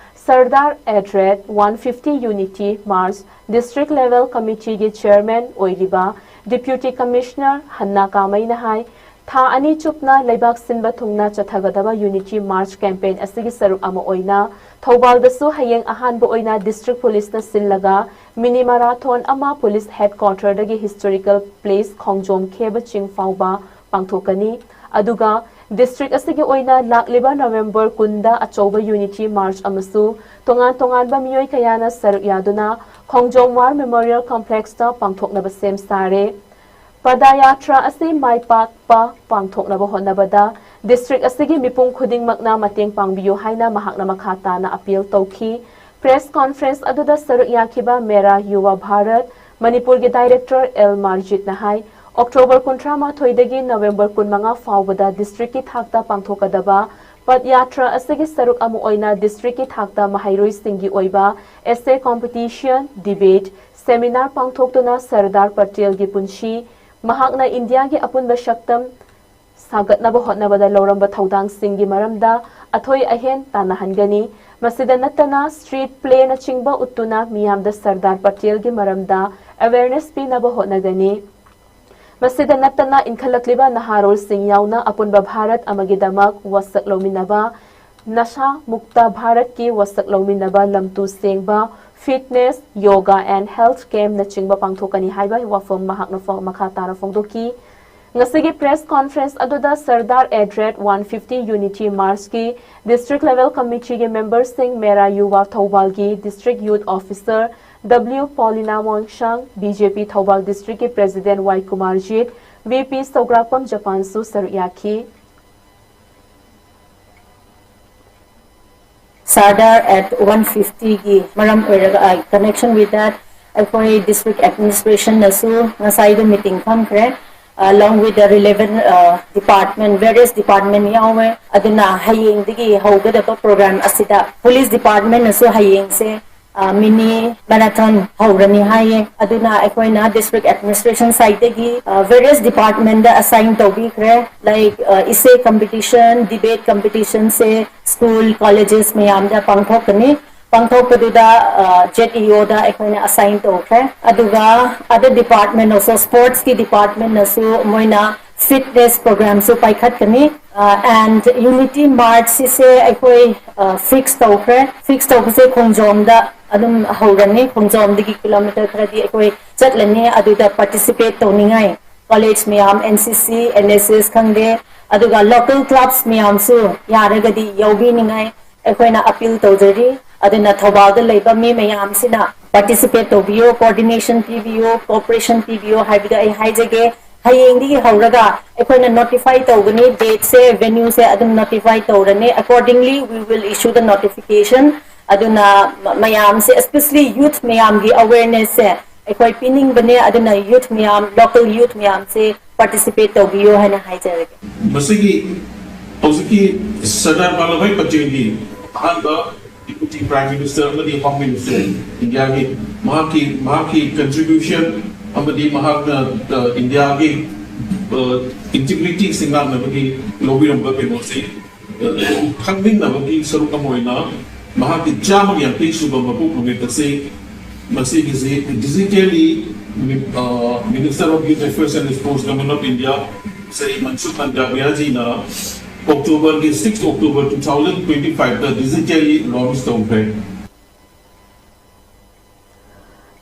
Sardar at rate one fifty unity march district level ꯀꯃꯤꯇꯤꯒꯤ ꯆꯤꯌꯔꯃꯦꯟ ꯑꯣꯏꯔꯤꯕ Deputy Commissioner ꯍꯟꯅꯥ ꯀꯥꯃꯩꯅ ꯍꯥꯏ, ꯊꯥ ꯑꯅꯤ ꯆꯨꯞꯅ ꯂꯩꯕꯥꯛ ꯁꯤꯟꯕ ꯊꯨꯡꯅ ꯆꯠꯊꯒꯗꯕ Unity March campaign ꯑꯁꯤꯒꯤ ꯁꯔꯨꯛ ꯑꯃ ꯑꯣꯏꯅ ꯊꯧꯕꯥꯜꯗꯁꯨ ꯍꯌꯦꯡ ꯑꯍꯥꯟꯕ ꯑꯣꯏꯅ District Policeꯅ ꯁꯤꯜꯂꯒ mini marathon ꯑꯃ Police Headquarterꯗꯒꯤ historical place ꯈꯣꯡꯖꯣꯝ ꯈꯦꯕ ꯆꯤꯡ ꯐꯥꯎꯕ ꯄꯥꯡꯊꯣꯛꯀꯅꯤ꯫ ꯑꯗꯨꯒ district ꯑꯁꯤꯒꯤ ꯑꯣꯏꯅ ꯂꯥꯛꯂꯤꯕ November ꯀꯨꯟꯗ ꯑꯆꯧꯕ Unity March ꯑꯃꯁꯨ ꯇꯣꯉꯥꯟ ꯇꯣꯉꯥꯟꯕ ꯃꯤꯑꯣꯏ ꯀꯌꯥꯅ ꯁꯔꯨꯛ ꯌꯥꯗꯨꯅ ꯈꯣꯡꯖꯣꯝ War Memorial Complexꯇ ꯄꯥꯡꯊꯣꯛꯅꯕ ꯁꯦꯝ ꯁꯥꯔꯦ꯫ ꯄꯗꯌꯥꯇ꯭ꯔꯥ ꯑꯁꯤ ꯃꯥꯏ ꯄꯥꯛꯄ ꯄꯥꯡꯊꯣꯛꯅꯕ ꯍꯣꯠꯅꯕꯗ district ꯑꯁꯤꯒꯤ ꯃꯤꯄꯨꯝ ꯈꯨꯗꯤꯡꯃꯛꯅ ꯃꯇꯦꯡ ꯄꯥꯡꯕꯤꯌꯨ ꯍꯥꯏꯅ ꯃꯍꯥꯛꯅ ꯃꯈꯥ ꯇꯥꯅ appeal ꯇꯧꯈꯤ꯫ Press conference ꯑꯗꯨꯗ ꯁꯔꯨꯛ ꯌꯥꯈꯤꯕ ꯃꯦꯔꯥ ꯌꯨꯋꯥ ꯚꯥꯔꯠ ꯃꯅꯤꯄꯨꯔꯒꯤ director ꯑꯦꯜ ꯃꯥꯔꯖꯤꯠꯅ ꯍꯥꯏ, October ꯀꯨꯟꯊ꯭ꯔꯥ ꯃꯥꯊꯣꯏꯗꯒꯤ November ꯀꯨꯟꯃꯉꯥ ꯐꯥꯎꯕꯗ districtꯀꯤ ꯊꯥꯛꯇ ꯄꯥꯡꯊꯣꯛꯀꯗꯕ ꯄꯗꯌꯥꯇ꯭ꯔꯥ ꯑꯁꯤꯒꯤ ꯁꯔꯨꯛ ꯑꯃ ꯑꯣꯏꯅ districtꯀꯤ ꯊꯥꯛꯇ ꯃꯍꯩꯔꯣꯏꯁꯤꯡꯒꯤ ꯑꯣꯏꯕ essay competition, debate, seminar ꯄꯥꯡꯊꯣꯛꯇꯨꯅ ꯁꯔꯗꯥꯔ ꯄꯇꯦꯜꯒꯤ ꯄꯨꯟꯁꯤ, ꯃꯍꯥꯛꯅ ꯏꯟꯗꯤꯌꯥꯒꯤ ꯑꯄꯨꯟꯕ ꯁꯛꯇꯝ ꯁꯥꯒꯠꯅꯕ ꯍꯣꯠꯅꯕꯗ ꯂꯧꯔꯝꯕ ꯊꯧꯗꯥꯡꯁꯤꯡꯒꯤ ꯃꯔꯝꯗ ꯑꯊꯣꯏ ꯑꯍꯦꯟ ꯇꯥꯟꯅꯍꯟꯒꯅꯤ꯫ ꯃꯁꯤꯗ ꯅꯠꯇꯅ street playꯅꯆꯤꯡꯕ ꯎꯠꯇꯨꯅ ꯃꯤꯌꯥꯝꯗ ꯁꯔꯗꯥꯔ ꯄꯇꯦꯜꯒꯤ ꯃꯔꯝꯗ awareness ꯄꯤꯅꯕ ꯍꯣꯠꯅꯒꯅꯤ꯫ ꯃꯁꯤꯗ ꯅꯠꯇꯅ ꯏꯟꯈꯠꯂꯛꯂꯤꯕ ꯅꯍꯥꯔꯣꯜꯁꯤꯡ ꯌꯥꯎꯅ ꯑꯄꯨꯟꯕ ꯚꯥꯔꯠ ꯑꯃꯒꯤꯗꯃꯛ ꯋꯥꯁꯛ ꯂꯧꯃꯤꯟꯅꯕ, ꯅꯁꯥ ꯃꯨꯛꯇ ꯚꯥꯔꯠꯀꯤ ꯋꯥꯁꯛ ꯂꯧꯃꯤꯟꯅꯕ, ꯂꯝꯇꯨ ꯁꯦꯡꯕ, fitness, yoga and health campꯅꯆꯤꯡꯕ ꯄꯥꯡꯊꯣꯛꯀꯅꯤ ꯍꯥꯏꯕ ꯋꯥꯐꯝ ꯃꯍꯥꯛꯅ ꯐꯣ-, ꯃꯈꯥ ꯇꯥꯅ ꯐꯣꯡꯗꯣꯛꯈꯤ꯫ ꯉꯁꯤꯒꯤ press conference ꯑꯗꯨꯗ Sardar at rate one fifty Unity Marchꯀꯤ district level committeeꯒꯤ memberꯁꯤꯡ, ꯃꯦꯔꯥ ꯌꯨꯋꯥ ꯊꯧꯕꯥꯜꯒꯤ district youth officer W ꯄꯣꯂꯤꯅꯥ ꯃꯣꯟꯁꯥꯡ, BJP Thoubal districtꯀꯤ president ꯋꯥꯏ ꯀꯨꯃꯥꯔꯖꯤꯠ, VP ꯁꯧꯒ꯭ꯔꯥꯛꯄꯝ ꯖꯄꯥꯟꯁꯨ ꯁꯔꯨꯛ ꯌꯥꯈꯤ꯫ Sardar at one fiftyꯒꯤ ꯃꯔꯝ ꯑꯣꯏꯔꯒ, uh, connection with that, ꯑꯩꯈꯣꯏ district administrationꯅꯁꯨ ꯉꯁꯥꯏꯗꯣ meeting ꯐꯝꯈ꯭ꯔꯦ, along with the relevant, uh, department, various department ꯌꯥꯎꯋꯦ꯫ ꯑꯗꯨꯅ ꯍꯌꯦꯡꯗꯒꯤ ꯍꯧꯒꯗꯕ program ꯑꯁꯤꯗ police departmentꯅꯁꯨ ꯍꯌꯦꯡꯁꯦ, uh, mini marathon ꯍꯧꯔꯅꯤ ꯍꯥꯏꯌꯦ꯫ ꯑꯗꯨꯅ ꯑꯩꯈꯣꯏꯅ district administration sideꯇꯒꯤ, uh, various departmentꯇ assign ꯇꯧꯕꯤꯈ꯭ꯔꯦ, like, uh, essay competition, debate competitionꯁꯦ school, colleges ꯃꯌꯥꯝꯗ ꯄꯥꯡꯊꯣꯛꯀꯅꯤ꯫ ꯄꯥꯡꯊꯣꯛꯄꯗꯨꯗ ꯖꯦꯠ ꯏ ꯑꯣꯗ ꯑꯩꯈꯣꯏꯅ ꯑꯁꯥꯏꯟ ꯇꯧꯈ꯭ꯔꯦ꯫ ꯑꯗꯨꯒ other department also, sportsꯀꯤ departmentꯅꯁꯨ ꯃꯣꯏꯅ fitness programꯁꯨ ꯄꯥꯏꯈꯠꯀꯅꯤ꯫ ꯑꯦꯟ ꯌꯨꯅꯤꯇꯤ ꯃꯥꯔꯆꯁꯤꯁꯦ ꯑꯩꯈꯣꯏ ꯐꯤꯛꯁ ꯇꯧꯈ꯭ꯔꯦ꯫ ꯐꯤꯛꯁ ꯇꯧꯕꯁꯦ ꯈꯣꯡꯖꯣꯝꯗ ꯑꯗꯨꯝ ꯍꯧꯔꯅꯤ꯫ ꯈꯣꯡꯖꯣꯝꯗꯒꯤ ꯀꯤꯂꯣꯃꯤꯇꯔ ꯈꯔꯗꯤ ꯑꯩꯈꯣꯏ ꯆꯠꯂꯅꯤ꯫ ꯑꯗꯨꯗ ꯄꯥꯔꯇꯤꯁꯤꯄꯦꯠ ꯇꯧꯅꯤꯡꯉꯥꯏ ꯀꯣꯂꯦꯖ ꯃꯌꯥꯝ, ꯑꯦꯟ ꯁꯤ ꯁꯤ, ꯑꯦꯟ ꯑꯦꯁ ꯑꯦꯁ ꯈꯪꯗꯦ, ꯑꯗꯨꯒ ꯂꯣꯀꯦꯜ ꯀ꯭ꯂꯕꯁ ꯃꯌꯥꯝꯁꯨ ꯌꯥꯔꯒꯗꯤ ꯌꯥꯎꯕꯤꯅꯤꯡꯉꯥꯏ ꯑꯩꯈꯣꯏꯅ ꯑꯄꯤꯜ ꯇꯧꯖꯔꯤ꯫ ꯑꯗꯨꯅ ꯊꯧꯕꯥꯜꯗ ꯂꯩꯕ ꯃꯤ ꯃꯌꯥꯝꯁꯤꯅ ꯄꯥꯔꯇꯤꯁꯤꯄꯦꯠ ꯇꯧꯕꯤꯌꯣ, ꯀꯣꯑꯣꯔꯗꯤꯅꯦꯁꯟ ꯄꯤꯕꯤꯌꯣ, ꯀꯣꯑꯣꯄꯔꯦꯁꯟ ꯄꯤꯕꯤꯌꯣ ꯍꯥꯏꯕꯗꯣ ꯑꯩ ꯍꯥꯏꯖꯒꯦ꯫ ꯍꯌꯦꯡꯗꯒꯤ ꯍꯧꯔꯒ ꯑꯩꯈꯣꯏꯅ ꯅꯣꯇꯤꯐꯥꯏ ꯇꯧꯒꯅꯤ꯫ ꯗꯦꯠꯁꯦ, ꯚꯦꯅ꯭ꯌꯨꯁꯦ ꯑꯗꯨꯝ ꯅꯣꯇꯤꯐꯥꯏ ꯇꯧꯔꯅꯤ꯫ Accordingly we will issue the notification꯫ ꯑꯗꯨꯅ ꯃ- ꯃꯌꯥꯝꯁꯦ, especially youth ꯃꯌꯥꯝꯒꯤ awarenessꯁꯦ ꯑꯩꯈꯣꯏ ꯄꯤꯅꯤꯡꯕꯅꯦ꯫ ꯑꯗꯨꯅ youth ꯃꯌꯥꯝ, local youth ꯃꯌꯥꯝꯁꯦ ꯄꯥꯔꯇꯤꯁꯤꯄꯦꯠ ꯇꯧꯕꯤꯌꯣ ꯍꯥꯏꯅ ꯍꯥꯏꯖꯔꯒꯦ꯫ ꯃꯁꯤꯒꯤ ꯍꯧꯖꯤꯛꯀꯤ ꯁꯔꯗꯥꯔ ꯚꯜꯂꯚꯚꯥꯏ ꯄꯇꯦꯜꯒꯤ ꯑꯍꯥꯟꯕ Deputy Prime Minister ꯑꯃꯗꯤ Home Minister ꯏꯟꯗꯤꯌꯥꯒꯤ ꯃꯍꯥꯛꯀꯤ ꯃꯍꯥꯛꯀꯤ contribution ꯑꯃꯗꯤ ꯃꯍꯥꯛꯅ, ꯑ, ꯏꯟꯗꯤꯌꯥꯒꯤ, ꯑ, integrity ꯁꯦꯡꯒꯥꯡꯅꯕꯒꯤ ꯂꯧꯕꯤꯔꯝꯕ ꯀꯩꯅꯣꯁꯤ, ꯑ, ꯈꯪꯃꯤꯟꯅꯕꯒꯤ ꯁꯔꯨꯛ ꯑꯃ ꯑꯣꯏꯅ ꯃꯍꯥꯛꯀꯤ ꯆꯥꯝꯃꯒ ꯌꯥꯡꯈꯩ ꯁꯨꯕ ꯃꯄꯣꯛ ꯅꯨꯃꯤꯠ ꯑꯁꯤ ꯃꯁꯤꯒꯤꯁꯤ digitally, ꯑ, Minister of Youth Affairs and Sports, Government of India, Shri ꯃꯟꯁꯨꯈ ꯃꯟꯗꯥꯚꯤꯌꯥꯖꯤꯅ Octoberꯒꯤ six October two thousand twenty fiveꯇ digitally launch ꯇꯧꯈ꯭ꯔꯦ꯫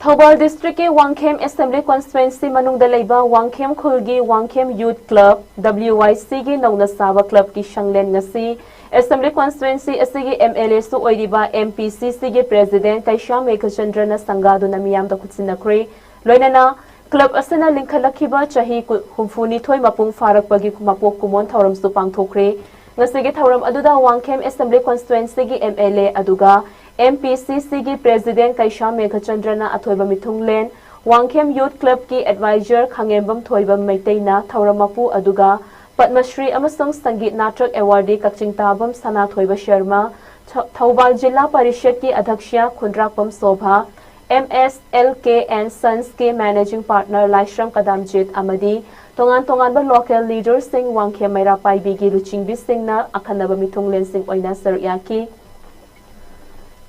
ꯊꯧꯕꯥꯜ districtꯀꯤ ꯋꯥꯡꯈꯦꯝ Assembly Constituency ꯃꯅꯨꯡꯗ ꯂꯩꯕ ꯋꯥꯡꯈꯦꯝ ꯈꯨꯜꯒꯤ ꯋꯥꯡꯈꯦꯝ Youth Club, WYCꯒꯤ ꯅꯧꯅ ꯁꯥꯕ clubꯀꯤ ꯁꯪꯂꯦꯟ ꯉꯁꯤ Assembly Constituency ꯑꯁꯤꯒꯤ MLAꯁꯨ ꯑꯣꯏꯔꯤꯕ MPCCꯒꯤ President ꯀꯩꯁꯥꯝ ꯃꯦꯘꯆꯟꯗ꯭ꯔꯅ ꯁꯪꯒꯥꯗꯨꯅ ꯃꯤꯌꯥꯝꯗ ꯈꯨꯠꯁꯤꯟꯅꯈ꯭ꯔꯦ꯫ ꯂꯣꯏꯅꯅ club ꯑꯁꯤꯅ ꯂꯤꯡꯈꯠꯂꯛꯈꯤꯕ ꯆꯍꯤ ꯀꯨ- ꯍꯨꯝꯐꯨꯅꯤꯊꯣꯏ ꯃꯄꯨꯡ ꯐꯥꯔꯛꯄꯒꯤ ꯃꯄꯣꯛ ꯀꯨꯝꯑꯣꯟ ꯊꯧꯔꯝꯁꯨ ꯄꯥꯡꯊꯣꯛꯈ꯭ꯔꯦ꯫ ꯉꯁꯤꯒꯤ ꯊꯧꯔꯝ ꯑꯗꯨꯗ ꯋꯥꯡꯈꯦꯝ Assembly Constituencyꯒꯤ MLA ꯑꯗꯨꯒ MPCCꯒꯤ President ꯀꯩꯁꯥꯝ ꯃꯦꯘꯆꯟꯗ꯭ꯔꯅ ꯑꯊꯣꯏꯕ ꯃꯤꯊꯨꯡꯂꯦꯟ, ꯋꯥꯡꯈꯦꯝ Youth Clubꯀꯤ Advisor ꯈꯥꯉꯦꯝꯕꯝ ꯊꯣꯏꯕ ꯃꯩꯇꯩꯅ ꯊꯧꯔꯝ ꯃꯄꯨ ꯑꯗꯨꯒ ꯄꯗꯃꯁ꯭ꯔꯤ ꯑꯃꯁꯨꯡ ꯁꯪꯒꯤꯠ ꯅꯥꯇ꯭ꯔꯛ awardee ꯀꯛꯆꯤꯡ ꯇꯥꯕꯝ ꯁꯅꯥꯊꯣꯏꯕ ꯁꯔꯃ, ꯊꯧ- ꯊꯧꯕꯥꯜ ꯖꯤꯂꯥ ꯄꯔꯤꯁꯗꯀꯤ ꯑꯗ꯭ꯌꯛꯁ ꯈꯨꯟꯗ꯭ꯔꯥꯛꯄꯝ Sobha, MSLK and Sonsꯀꯤ Managing Partner ꯂꯥꯏꯁ꯭ꯔꯝ ꯀꯗꯥꯝꯖꯤꯠ ꯑꯃꯗꯤ ꯇꯣꯉꯥꯟ ꯇꯣꯉꯥꯟꯕ local leaderꯁꯤꯡ, ꯋꯥꯡꯈꯦꯝ ꯃꯩꯔꯥ ꯄꯥꯏꯕꯤꯒꯤ ꯂꯨꯆꯤꯡꯕꯤꯁꯤꯡꯅ ꯑꯈꯟꯅꯕ ꯃꯤꯊꯨꯡꯂꯦꯟꯁꯤꯡ ꯑꯣꯏꯅ ꯁꯔꯨꯛ ꯌꯥꯈꯤ꯫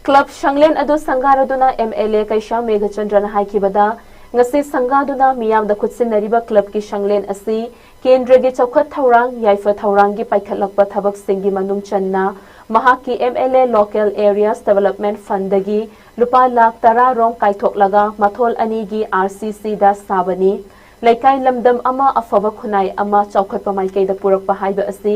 ꯀ꯭ꯂꯕ ꯁꯪꯂꯦꯟ ꯑꯗꯨ ꯁꯪꯒꯥꯔꯗꯨꯅ ꯑꯦꯝ ꯑꯦꯜ ꯑꯦ ꯀꯩꯁꯥꯝ ꯃꯦꯘꯆꯟꯗ꯭ꯔꯅ ꯍꯥꯏꯈꯤꯕꯗ, ꯉꯁꯤ ꯁꯪꯒꯥꯗꯨꯅ ꯃꯤꯌꯥꯝꯗ ꯈꯨꯠꯁꯤꯟꯅꯔꯤꯕ ꯀ꯭ꯂꯕꯀꯤ ꯁꯪꯂꯦꯟ ꯑꯁꯤ ꯀꯦꯟꯗ꯭ꯔꯒꯤ ꯆꯥꯎꯈꯠ ꯊꯧꯔꯥꯡ, ꯌꯥꯏꯐ ꯊꯧꯔꯥꯡꯒꯤ ꯄꯥꯏꯈꯠꯂꯛꯄ ꯊꯕꯛꯁꯤꯡꯒꯤ ꯃꯅꯨꯡ ꯆꯟꯅ ꯃꯍꯥꯛꯀꯤ M L A Local Areas Development Fundꯗꯒꯤ ꯂꯨꯄꯥ ꯂꯥꯈ ꯇꯔꯥ ꯔꯣꯝ ꯀꯥꯏꯊꯣꯛꯂꯒ ꯃꯊꯣꯜ ꯑꯅꯤꯒꯤ ꯑꯥꯔ ꯁꯤ ꯁꯤꯗ ꯁꯥꯕꯅꯤ꯫ ꯂꯩꯀꯥꯏ ꯂꯝꯗꯝ ꯑꯃ ꯑꯐꯕ ꯈꯨꯟꯅꯥꯏ ꯑꯃ ꯆꯥꯎꯈꯠꯄ ꯃꯥꯏꯀꯩꯗ ꯄꯨꯔꯛꯄ ꯍꯥꯏꯕ ꯑꯁꯤ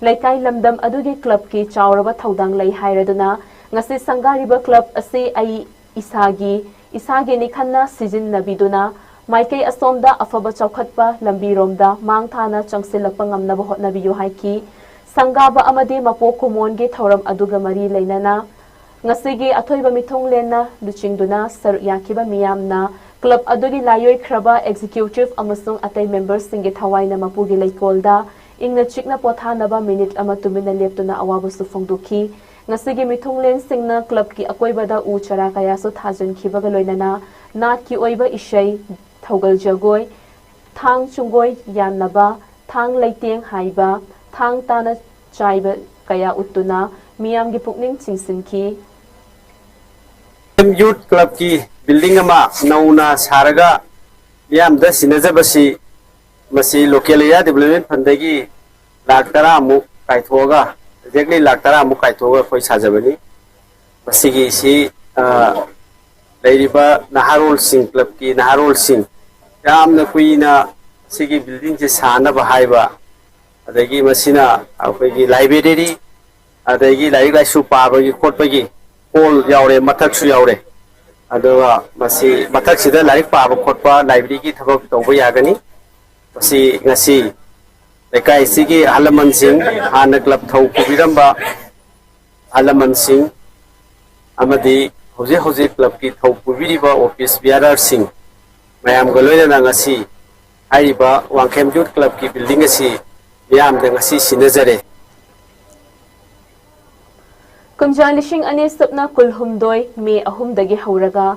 ꯂꯩꯀꯥꯏ ꯂꯝꯗꯝ ꯑꯗꯨꯒꯤ ꯀ꯭ꯂꯕꯀꯤ ꯆꯥꯎꯔꯕ ꯊꯧꯗꯥꯡ ꯂꯩ ꯍꯥꯏꯔꯗꯨꯅ, ꯉꯁꯤ ꯁꯪꯒꯥꯔꯤꯕ ꯀ꯭ꯂꯕ ꯑꯁꯤ ꯑꯩ ꯏꯁꯥꯒꯤ, ꯏꯁꯥꯒꯤꯅꯤ ꯈꯟꯅ ꯁꯤꯖꯤꯟꯅꯕꯤꯗꯨꯅ ꯃꯥꯏꯀꯩ ꯑꯁꯣꯝꯗ ꯑꯐꯕ ꯆꯥꯎꯈꯠꯄ ꯂꯝꯕꯤꯔꯣꯝꯗ ꯃꯥꯡ ꯊꯥꯅ ꯆꯪꯁꯤꯜꯂꯛꯄ ꯉꯝꯅꯕ ꯍꯣꯠꯅꯕꯤꯌꯨ ꯍꯥꯏꯈꯤ꯫ ꯁꯪꯒꯥꯕ ꯑꯃꯗꯤ ꯃꯄꯣꯛ ꯀꯨꯝꯑꯣꯟꯒꯤ ꯊꯧꯔꯝ ꯑꯗꯨꯒ ꯃꯔꯤ ꯂꯩꯅꯅ ꯉꯁꯤꯒꯤ ꯑꯊꯣꯏꯕ ꯃꯤꯊꯨꯡꯂꯦꯟꯅ ꯂꯨꯆꯤꯡꯗꯨꯅ ꯁꯔꯨꯛ ꯌꯥꯈꯤꯕ ꯃꯤꯌꯥꯝꯅ ꯀ꯭ꯂꯕ ꯑꯗꯨꯒꯤ ꯂꯥꯏꯑꯣꯏꯈ꯭ꯔꯕ ꯑꯦꯛꯖꯤꯀ꯭ꯌꯨꯇꯤꯚ ꯑꯃꯁꯨꯡ ꯑꯇꯩ ꯃꯦꯝꯕꯔꯁꯤꯡꯒꯤ ꯊꯋꯥꯏꯅ ꯃꯄꯨꯒꯤ ꯂꯩꯀꯣꯜꯗ ꯏꯪꯅ ꯆꯤꯛꯅ ꯄꯣꯊꯥꯅꯕ ꯃꯤꯅꯤꯠ ꯑꯃ ꯇꯨꯃꯤꯟꯅ ꯂꯦꯞꯇꯨꯅ ꯑꯋꯥꯕꯁꯨ ꯐꯣꯡꯗꯣꯛꯈꯤ꯫ ꯉꯁꯤꯒꯤ ꯃꯤꯊꯨꯡꯂꯦꯟꯁꯤꯡꯅ ꯀ꯭ꯂꯕꯀꯤ ꯑꯀꯣꯏꯕꯗ ꯎ ꯆꯥꯔꯥ ꯀꯌꯥꯁꯨ ꯊꯥꯖꯤꯟꯈꯤꯕꯒ ꯂꯣꯏꯅꯅ ꯅꯥꯠꯀꯤ ꯑꯣꯏꯕ ꯏꯁꯩ, ꯊꯧꯒꯜ ꯖꯒꯣꯏ, ꯊꯥꯡ ꯆꯨꯡꯒꯣꯏ ꯌꯥꯟꯅꯕ, ꯊꯥꯡ ꯂꯩꯇꯦꯡ ꯍꯥꯏꯕ, ꯊꯥꯡ ꯇꯥꯅ ꯆꯥꯏꯕ ꯀꯌꯥ ꯎꯠꯇꯨꯅ ꯃꯤꯌꯥꯝꯒꯤ ꯄꯨꯛꯅꯤꯡ ꯆꯤꯡꯁꯤꯟꯈꯤ꯫ ꯌꯨꯠ ꯀ꯭ꯂꯕꯀꯤ ꯕꯤꯜꯗꯤꯡ ꯑꯃ ꯅꯧꯅ ꯁꯥꯔꯒ ꯃꯤꯌꯥꯝꯗ ꯁꯤꯟꯅꯖꯕꯁꯤ, ꯃꯁꯤ Local Area Development Fundꯗꯒꯤ ꯂꯥꯈ ꯇꯔꯥꯃꯨꯛ ꯀꯥꯏꯊꯣꯛꯑꯒ, exactly ꯂꯥꯈ ꯇꯔꯥꯃꯨꯛ ꯀꯥꯏꯊꯣꯛꯑꯒ ꯑꯩꯈꯣꯏ ꯁꯥꯖꯕꯅꯤ꯫ ꯃꯁꯤꯒꯤꯁꯤ, ꯑ, ꯂꯩꯔꯤꯕ ꯅꯍꯥꯔꯣꯜꯁꯤꯡ, ꯀ꯭ꯂꯕꯀꯤ ꯅꯍꯥꯔꯣꯜꯁꯤꯡ ꯌꯥꯝꯅ ꯀꯨꯏꯅ ꯁꯤꯒꯤ ꯕꯤꯜꯗꯤꯡꯁꯦ ꯁꯥꯅꯕ ꯍꯥꯏꯕ, ꯑꯗꯒꯤ ꯃꯁꯤꯅ ꯑꯩꯈꯣꯏꯒꯤ ꯂꯥꯏꯕ꯭ꯔꯦꯔꯤ, ꯑꯗꯒꯤ ꯂꯥꯏꯔꯤꯛ ꯂꯥꯏꯁꯨ ꯄꯥꯕꯒꯤ ꯈꯣꯠꯄꯒꯤ ꯍꯣꯜ ꯌꯥꯎꯔꯦ, ꯃꯊꯛꯁꯨ ꯌꯥꯎꯔꯦ꯫ ꯑꯗꯨꯒ ꯃꯁꯤ ꯃꯊꯛꯁꯤꯗ ꯂꯥꯏꯔꯤꯛ ꯄꯥꯕ ꯈꯣꯠꯄ, ꯂꯥꯏꯕ꯭ꯔꯦꯔꯤꯒꯤ ꯊꯕꯛ ꯇꯧꯕ ꯌꯥꯒꯅꯤ꯫ ꯃꯁꯤ ꯉꯁꯤ ꯂꯩꯀꯥꯏꯁꯤꯒꯤ ꯑꯍꯜ ꯂꯃꯟꯁꯤꯡ, ꯍꯥꯟꯅ ꯀ꯭ꯂꯕ ꯊꯧ ꯄꯨꯕꯤꯔꯝꯕ ꯑꯍꯜ ꯂꯃꯟꯁꯤꯡ ꯑꯃꯗꯤ ꯍꯧꯖꯤꯛ ꯍꯧꯖꯤꯛ ꯀ꯭ꯂꯕꯀꯤ ꯊꯧ ꯄꯨꯕꯤꯔꯤꯕ ꯑꯣꯐꯤꯁ ꯕꯤꯌꯥꯔꯔꯁꯤꯡ ꯃꯌꯥꯝꯒ ꯂꯣꯏꯅꯅ ꯉꯁꯤ ꯍꯥꯏꯔꯤꯕ ꯋꯥꯡꯈꯦꯝ ꯌꯨꯠ ꯀ꯭ꯂꯕꯀꯤ ꯕꯤꯜꯗꯤꯡ ꯑꯁꯤ ꯃꯤꯌꯥꯝꯗ ꯉꯁꯤ ꯁꯤꯟꯅꯖꯔꯦ꯫ ꯀꯨꯝꯖꯥ ꯂꯤꯁꯤꯡ ꯑꯅꯤ ꯁꯨꯞꯅ ꯀꯨꯟꯍꯨꯝꯗꯣꯏ ꯃꯦ ꯑꯍꯨꯝꯗꯒꯤ ꯍꯧꯔꯒ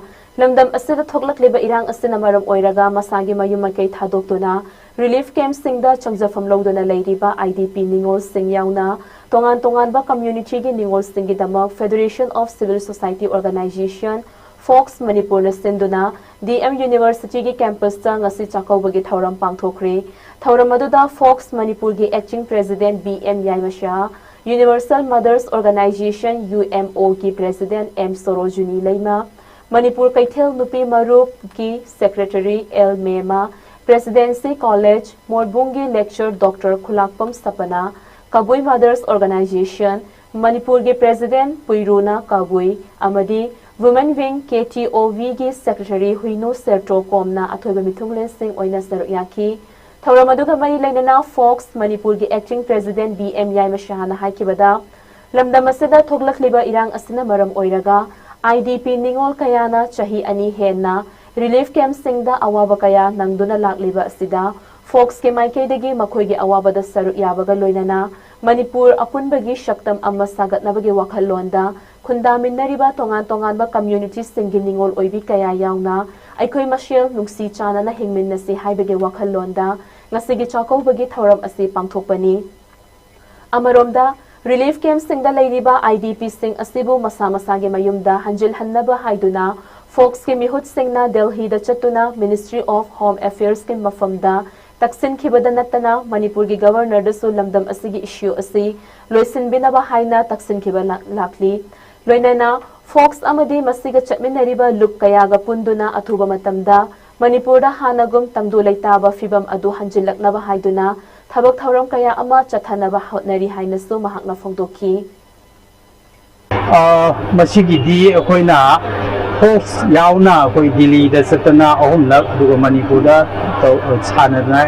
ꯂꯝꯗꯝ ꯑꯁꯤꯗ ꯊꯣꯛꯂꯛꯂꯤꯕ ꯏꯔꯥꯡ ꯑꯁꯤꯅ ꯃꯔꯝ ꯑꯣꯏꯔꯒ ꯃꯁꯥꯒꯤ ꯃꯌꯨꯝ ꯃꯀꯩ ꯊꯥꯗꯣꯛꯇꯨꯅ ꯔꯤꯂꯤꯐ ꯀꯦꯝꯞꯁꯤꯡꯗ ꯆꯪꯖꯐꯝ ꯂꯧꯗꯨꯅ ꯂꯩꯔꯤꯕ ꯑꯥꯏ ꯗꯤ ꯄꯤ ꯅꯤꯉꯣꯜꯁꯤꯡ ꯌꯥꯎꯅ ꯇꯣꯉꯥꯟ ꯇꯣꯉꯥꯟꯕ ꯀꯝꯃ꯭ꯌꯨꯅꯤꯇꯤꯒꯤ ꯅꯤꯉꯣꯜꯁꯤꯡꯒꯤꯗꯃꯛ Federation of Civil Society Organization, fox ꯃꯅꯤꯄꯨꯔꯅ ꯁꯤꯟꯗꯨꯅ ꯗꯤ ꯑꯦꯝ ꯌꯨꯅꯤꯚꯔꯁꯤꯇꯤꯒꯤ ꯀꯦꯝꯄꯁꯇ ꯉꯁꯤ ꯆꯥꯛꯀꯧꯕꯒꯤ ꯊꯧꯔꯝ ꯄꯥꯡꯊꯣꯛꯈ꯭ꯔꯦ꯫ ꯊꯧꯔꯝ ꯑꯗꯨꯗ ꯐꯣꯛꯁ ꯃꯅꯤꯄꯨꯔꯒꯤ acting president ꯕꯤ ꯑꯦꯝ ꯌꯥꯏꯃꯁꯥ, Universal Mothers Organization, U M ꯑꯣꯒꯤ president ꯑꯦꯝ ꯁꯣꯔꯣꯖꯤꯅꯤ ꯂꯩꯃ, ꯃꯅꯤꯄꯨꯔ ꯀꯩꯊꯦꯜ ꯅꯨꯄꯤ ꯃꯔꯨꯞꯀꯤ secretary L Mema, Presidency College ꯃꯣꯔꯕꯨꯡꯒꯤ lecturer doctor Khulakpam Sapana, Kabui Mothers Organization ꯃꯅꯤꯄꯨꯔꯒꯤ president ꯄꯨꯏꯔꯨꯅ ꯀꯕꯨꯏ ꯑꯃꯗꯤ Women Wing ꯀꯦ ꯇꯤ ꯑꯣ ꯚꯤꯒꯤ secretary ꯍꯨꯏꯅꯨ ꯁꯦꯔꯇ꯭ꯔꯣ ꯀꯣꯝꯅ ꯑꯊꯣꯏꯕ ꯃꯤꯊꯨꯡꯂꯦꯟꯁꯤꯡ ꯑꯣꯏꯅ ꯁꯔꯨꯛ ꯌꯥꯈꯤ꯫ ꯊꯧꯔꯝ ꯑꯗꯨꯒ ꯃꯔꯤ ꯂꯩꯅꯅ ꯐꯣꯛꯁ ꯃꯅꯤꯄꯨꯔꯒꯤ acting president ꯕꯤ ꯑꯦꯝ ꯌꯥꯏꯃꯁꯥꯍꯅ ꯍꯥꯏꯈꯤꯕꯗ, ꯂꯝꯗꯝ ꯑꯁꯤꯗ ꯊꯣꯛꯂꯛꯂꯤꯕ ꯏꯔꯥꯡ ꯑꯁꯤꯅ ꯃꯔꯝ ꯑꯣꯏꯔꯒ ꯑꯥꯏ ꯗꯤ ꯄꯤ ꯅꯤꯉꯣꯜ ꯀꯌꯥꯅ ꯆꯍꯤ ꯑꯅꯤ ꯍꯦꯟꯅ relief campꯁꯤꯡꯗ ꯑꯋꯥꯕ ꯀꯌꯥ ꯅꯪꯗꯨꯅ ꯂꯥꯛꯂꯤꯕ ꯑꯁꯤꯗ ꯐꯣꯛꯁꯀꯤ ꯃꯥꯏꯀꯩꯗꯒꯤ ꯃꯈꯣꯏꯒꯤ ꯑꯋꯥꯕꯗ ꯁꯔꯨꯛ ꯌꯥꯕꯒ ꯂꯣꯏꯅꯅ ꯃꯅꯤꯄꯨꯔ ꯑꯄꯨꯟꯕꯒꯤ ꯁꯛꯇꯝ ꯑꯃ ꯁꯥꯒꯠꯅꯕꯒꯤ ꯋꯥꯈꯜꯂꯣꯟꯗ ꯈꯨꯟꯗꯥꯃꯤꯟꯅꯔꯤꯕ ꯇꯣꯉꯥꯟ ꯇꯣꯉꯥꯟꯕ ꯀꯝꯃ꯭ꯌꯨꯅꯤꯇꯤꯁꯤꯡꯒꯤ ꯅꯤꯉꯣꯜ ꯑꯣꯏꯕꯤ ꯀꯌꯥ ꯌꯥꯎꯅ ꯑꯩꯈꯣꯏ ꯃꯁꯦꯜ ꯅꯨꯡꯁꯤ ꯆꯥꯟꯅꯅ ꯍꯤꯡꯃꯤꯟꯅꯁꯤ ꯍꯥꯏꯕꯒꯤ ꯋꯥꯈꯜꯂꯣꯟꯗ ꯉꯁꯤꯒꯤ ꯆꯥꯛꯀꯧꯕꯒꯤ ꯊꯧꯔꯝ ꯑꯁꯤ ꯄꯥꯡꯊꯣꯛꯄꯅꯤ꯫ ꯑꯃꯔꯣꯝꯗ, relief campꯁꯤꯡꯗ ꯂꯩꯔꯤꯕ ꯑꯥꯏ ꯗꯤ ꯄꯤꯁꯤꯡ ꯑꯁꯤꯕꯨ ꯃꯁꯥ ꯃꯁꯥꯒꯤ ꯃꯌꯨꯝꯗ ꯍꯟꯖꯤꯜꯍꯟꯅꯕ ꯍꯥꯏꯗꯨꯅ ꯐꯣꯛꯁꯀꯤ ꯃꯤꯍꯨꯠꯁꯤꯡꯅ ꯗꯦꯜꯍꯤꯗ ꯆꯠꯇꯨꯅ Ministry of Home Affairsꯀꯤ ꯃꯐꯝꯗ ꯇꯛꯁꯤꯟꯈꯤꯕꯗ ꯅꯠꯇꯅ ꯃꯅꯤꯄꯨꯔꯒꯤ Governorꯗꯁꯨ ꯂꯝꯗꯝ ꯑꯁꯤꯒꯤ issue ꯑꯁꯤ ꯂꯣꯏꯁꯤꯟꯕꯤꯅꯕ ꯍꯥꯏꯅ ꯇꯛꯁꯤꯟꯈꯤꯕ ꯂꯥꯛ-, ꯂꯥꯛꯂꯤ꯫ ꯂꯣꯏꯅꯅ ꯐꯣꯛꯁ ꯑꯃꯗꯤ ꯃꯁꯤꯒ ꯆꯠꯃꯤꯟꯅꯔꯤꯕ ꯂꯨꯞ ꯀꯌꯥꯒ ꯄꯨꯟꯗꯨꯅ ꯑꯊꯨꯕ ꯃꯇꯝꯗ ꯃꯅꯤꯄꯨꯔꯗ ꯍꯥꯟꯅꯒꯨꯝ ꯇꯪꯗꯨ ꯂꯩꯇꯥꯕ ꯐꯤꯚꯝ ꯑꯗꯨ ꯍꯟꯖꯤꯜꯂꯛꯅꯕ ꯍꯥꯏꯗꯨꯅ ꯊꯕꯛ ꯊꯧꯔꯝ ꯀꯌꯥ ꯑꯃ ꯆꯠꯊꯅꯕ ꯍꯣꯠꯅꯔꯤ ꯍꯥꯏꯅꯁꯨ ꯃꯍꯥꯛꯅ ꯐꯣꯡꯗꯣꯛꯈꯤ꯫ ꯑ, ꯃꯁꯤꯒꯤꯗꯤ ꯑꯩꯈꯣꯏꯅ ꯐꯣꯛꯁ ꯌꯥꯎꯅ ꯑꯩꯈꯣꯏ ꯗꯤꯜꯂꯤꯗ ꯆꯠꯇꯅ ꯑꯍꯨꯝꯂꯛ, ꯑꯗꯨꯒ ꯃꯅꯤꯄꯨꯔꯗ ꯇꯧ-, ꯁꯥꯟꯅꯗꯅ,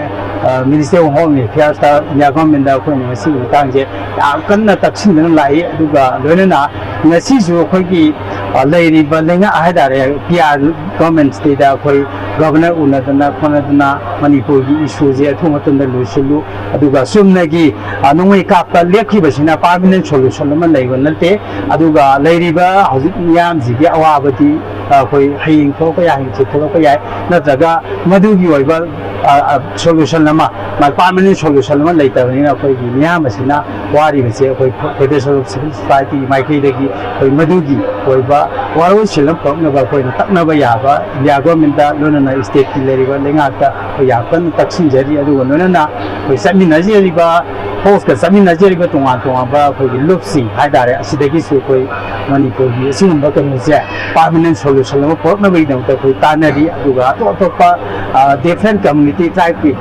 ꯑ, Ministry of Home Affairsꯇ ꯏꯟꯗꯤꯌꯥ ꯒꯣꯔꯃꯦꯟꯗ ꯑꯩꯈꯣꯏꯅ ꯃꯁꯤꯒꯤ ꯃꯇꯥꯡꯁꯦ ꯌꯥꯝ ꯀꯟꯅ ꯇꯛꯁꯤꯟꯗꯅ ꯂꯥꯛꯏ꯫ ꯑꯗꯨꯒ ꯂꯣꯏꯅꯅ ꯉꯁꯤꯁꯨ ꯑꯩꯈꯣꯏꯒꯤ, ꯑ, ꯂꯩꯔꯤꯕ ꯂꯩꯉꯥꯛ ꯍꯥꯏꯇꯥꯔꯦ, ꯄꯤ ꯑꯥꯔ ꯒꯚꯔꯟꯃꯦꯟꯠꯁꯤꯗ ꯑꯩꯈꯣꯏ ꯒꯚꯔꯅꯔ ꯎꯅꯗꯅ ꯈꯣꯠꯅꯗꯅ ꯃꯅꯤꯄꯨꯔꯒꯤ ꯏꯁꯨꯁꯦ ꯑꯊꯨꯕ ꯃꯇꯝꯗ ꯂꯣꯏꯁꯤꯜꯂꯨ, ꯑꯗꯨꯒ ꯆꯨꯝꯅꯒꯤ, ꯑ, ꯅꯣꯡꯃꯩ ꯀꯥꯞꯄ ꯂꯦꯞꯈꯤꯕꯁꯤꯅ ꯄꯥꯔꯃꯤꯅꯦꯟ ꯁꯣꯂꯨꯁꯟ ꯑꯃ ꯂꯩꯕ ꯅꯠꯇꯦ꯫ ꯑꯗꯨꯒ ꯂꯩꯔꯤꯕ ꯍꯧꯖꯤꯛ ꯃꯤꯌꯥꯝꯁꯤꯒꯤ ꯑꯋꯥꯕꯗꯤ, ꯑ, ꯑꯩꯈꯣꯏ ꯍꯌꯦꯡ ꯊꯣꯛꯂꯛꯄ ꯌꯥꯏ, ꯍꯌꯦꯡ ꯊꯣꯛꯂꯛꯄ ꯌꯥꯏ, ꯅꯠꯇ꯭ꯔꯒ ꯃꯗꯨꯒꯤ ꯑꯣꯏꯕ, ꯑ, ꯑ, ꯁꯣꯂꯨꯁꯟ ꯑꯃ, ꯃꯥ ꯄꯥꯔꯃꯤꯅꯦꯟ ꯁꯣꯂꯨꯁꯟ ꯑꯃ ꯂꯩꯇꯕꯅꯤꯅ ꯑꯩꯈꯣꯏꯒꯤ ꯃꯤꯌꯥꯝ ꯑꯁꯤꯅ ꯋꯥꯔꯤꯕꯁꯦ ꯑꯩꯈꯣꯏ ꯐꯦꯗꯔꯦꯁꯟ ꯑꯣꯐ ꯁꯤꯚꯤꯜ ꯁꯣꯁꯥꯏꯇꯤꯒꯤ ꯃꯥꯏꯀꯩꯗꯒꯤ ꯑꯩꯈꯣꯏ ꯃꯗꯨꯒꯤ ꯑꯣꯏꯕ ꯋꯥꯔꯣꯜꯁꯤꯟ ꯑꯃ ꯄꯨꯔꯛꯅꯕ ꯑꯩꯈꯣꯏꯅ ꯇꯛꯅꯕ ꯌꯥꯕ ꯏꯟꯗꯤꯌꯥ ꯒꯣꯔꯃꯦꯟꯠꯇ ꯂꯣꯏꯅꯅ ꯏꯁꯇꯦꯠꯀꯤ ꯂꯩꯔꯤꯕ ꯂꯩꯉꯥꯛꯇ ꯑꯩꯈꯣꯏ ꯌꯥꯝ ꯀꯟꯅ ꯇꯛꯁꯤꯟꯖꯔꯤ꯫ ꯑꯗꯨꯒ ꯂꯣꯏꯅꯅ ꯑꯩꯈꯣꯏ ꯆꯠꯃꯤꯟꯅꯖꯔꯤꯕ, ꯐꯣꯔꯁꯀ ꯆꯠꯃꯤꯟꯅꯖꯔꯤꯕ ꯇꯣꯉꯥꯟ ꯇꯣꯉꯥꯟꯕ ꯑꯩꯈꯣꯏꯒꯤ ꯂꯨꯞꯁꯤꯡ ꯍꯥꯏꯇꯥꯔꯦ, ꯑꯁꯤꯗꯒꯤꯁꯨ ꯑꯩꯈꯣꯏ ꯃꯅꯤꯄꯨꯔꯒꯤ ꯑꯁꯤꯒꯨꯝꯕ ꯀꯩꯅꯣꯁꯦ ꯄꯥꯔꯃꯤꯅꯦꯟ ꯁꯣꯂꯨꯁꯟ ꯑꯃ ꯄꯨꯔꯛꯅꯕꯒꯤꯗꯃꯛꯇ ꯑꯩꯈꯣꯏ ꯇꯥꯟꯅꯔꯤ꯫ ꯑꯗꯨꯒ ꯑꯇꯣꯞ ꯑꯇꯣꯞꯄ, ꯑ, ꯗꯤꯐ꯭ꯔꯦꯟꯠ ꯀꯝꯃꯨꯅꯤꯇꯤ, ꯇ꯭ꯔꯥꯏꯕꯀꯤ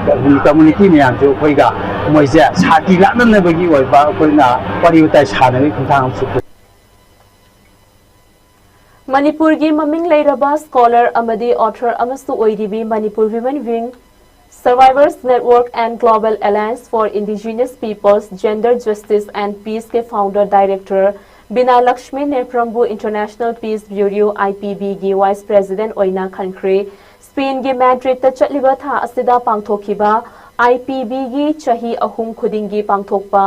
ꯀꯝꯃꯨꯅꯤꯇꯤ ꯃꯌꯥꯝꯁꯨ ꯑꯩꯈꯣꯏꯒ ꯃꯣꯏꯁꯦ ꯁꯥꯟꯇꯤ ꯂꯥꯛꯅꯅꯕꯒꯤ ꯑꯣꯏꯕ ꯑꯩꯈꯣꯏꯅ ꯋꯥꯔꯤ ꯋꯥꯇꯥꯏ ꯁꯥꯟꯅꯕꯒꯤ ꯈꯣꯡꯊꯥꯡ ꯑꯃꯁꯨ ꯄꯨ- ꯃꯅꯤꯄꯨꯔꯒꯤ ꯃꯃꯤꯡ ꯂꯩꯔꯕ ꯁ꯭ꯀꯣꯂꯔ ꯑꯃꯗꯤ ꯑꯣꯊꯔ ꯑꯃꯁꯨ ꯑꯣꯏꯔꯤꯕꯤ Manipur women wing, Survivors Network and Global Alliance for Indigenous Peoples, Gender Justice and Peace ꯀꯤ founder director ꯕꯤꯅꯥ ꯂꯛꯁꯃꯤ ꯅꯦꯄ꯭ꯔꯝꯕꯨ International Peace Bureau, I P B ꯒꯤ vice president ꯑꯣꯏꯅ ꯈꯟꯈ꯭ꯔꯦ꯫ ꯁ꯭ꯄꯦꯟꯒꯤ ꯃꯦꯗ꯭ꯔꯤꯗꯇ ꯆꯠꯂꯤꯕ ꯊꯥ ꯑꯁꯤꯗ ꯄꯥꯡꯊꯣꯛꯈꯤꯕ I P B ꯒꯤ ꯆꯍꯤ ꯑꯍꯨꯝ ꯈꯨꯗꯤꯡꯒꯤ ꯄꯥꯡꯊꯣꯛꯄ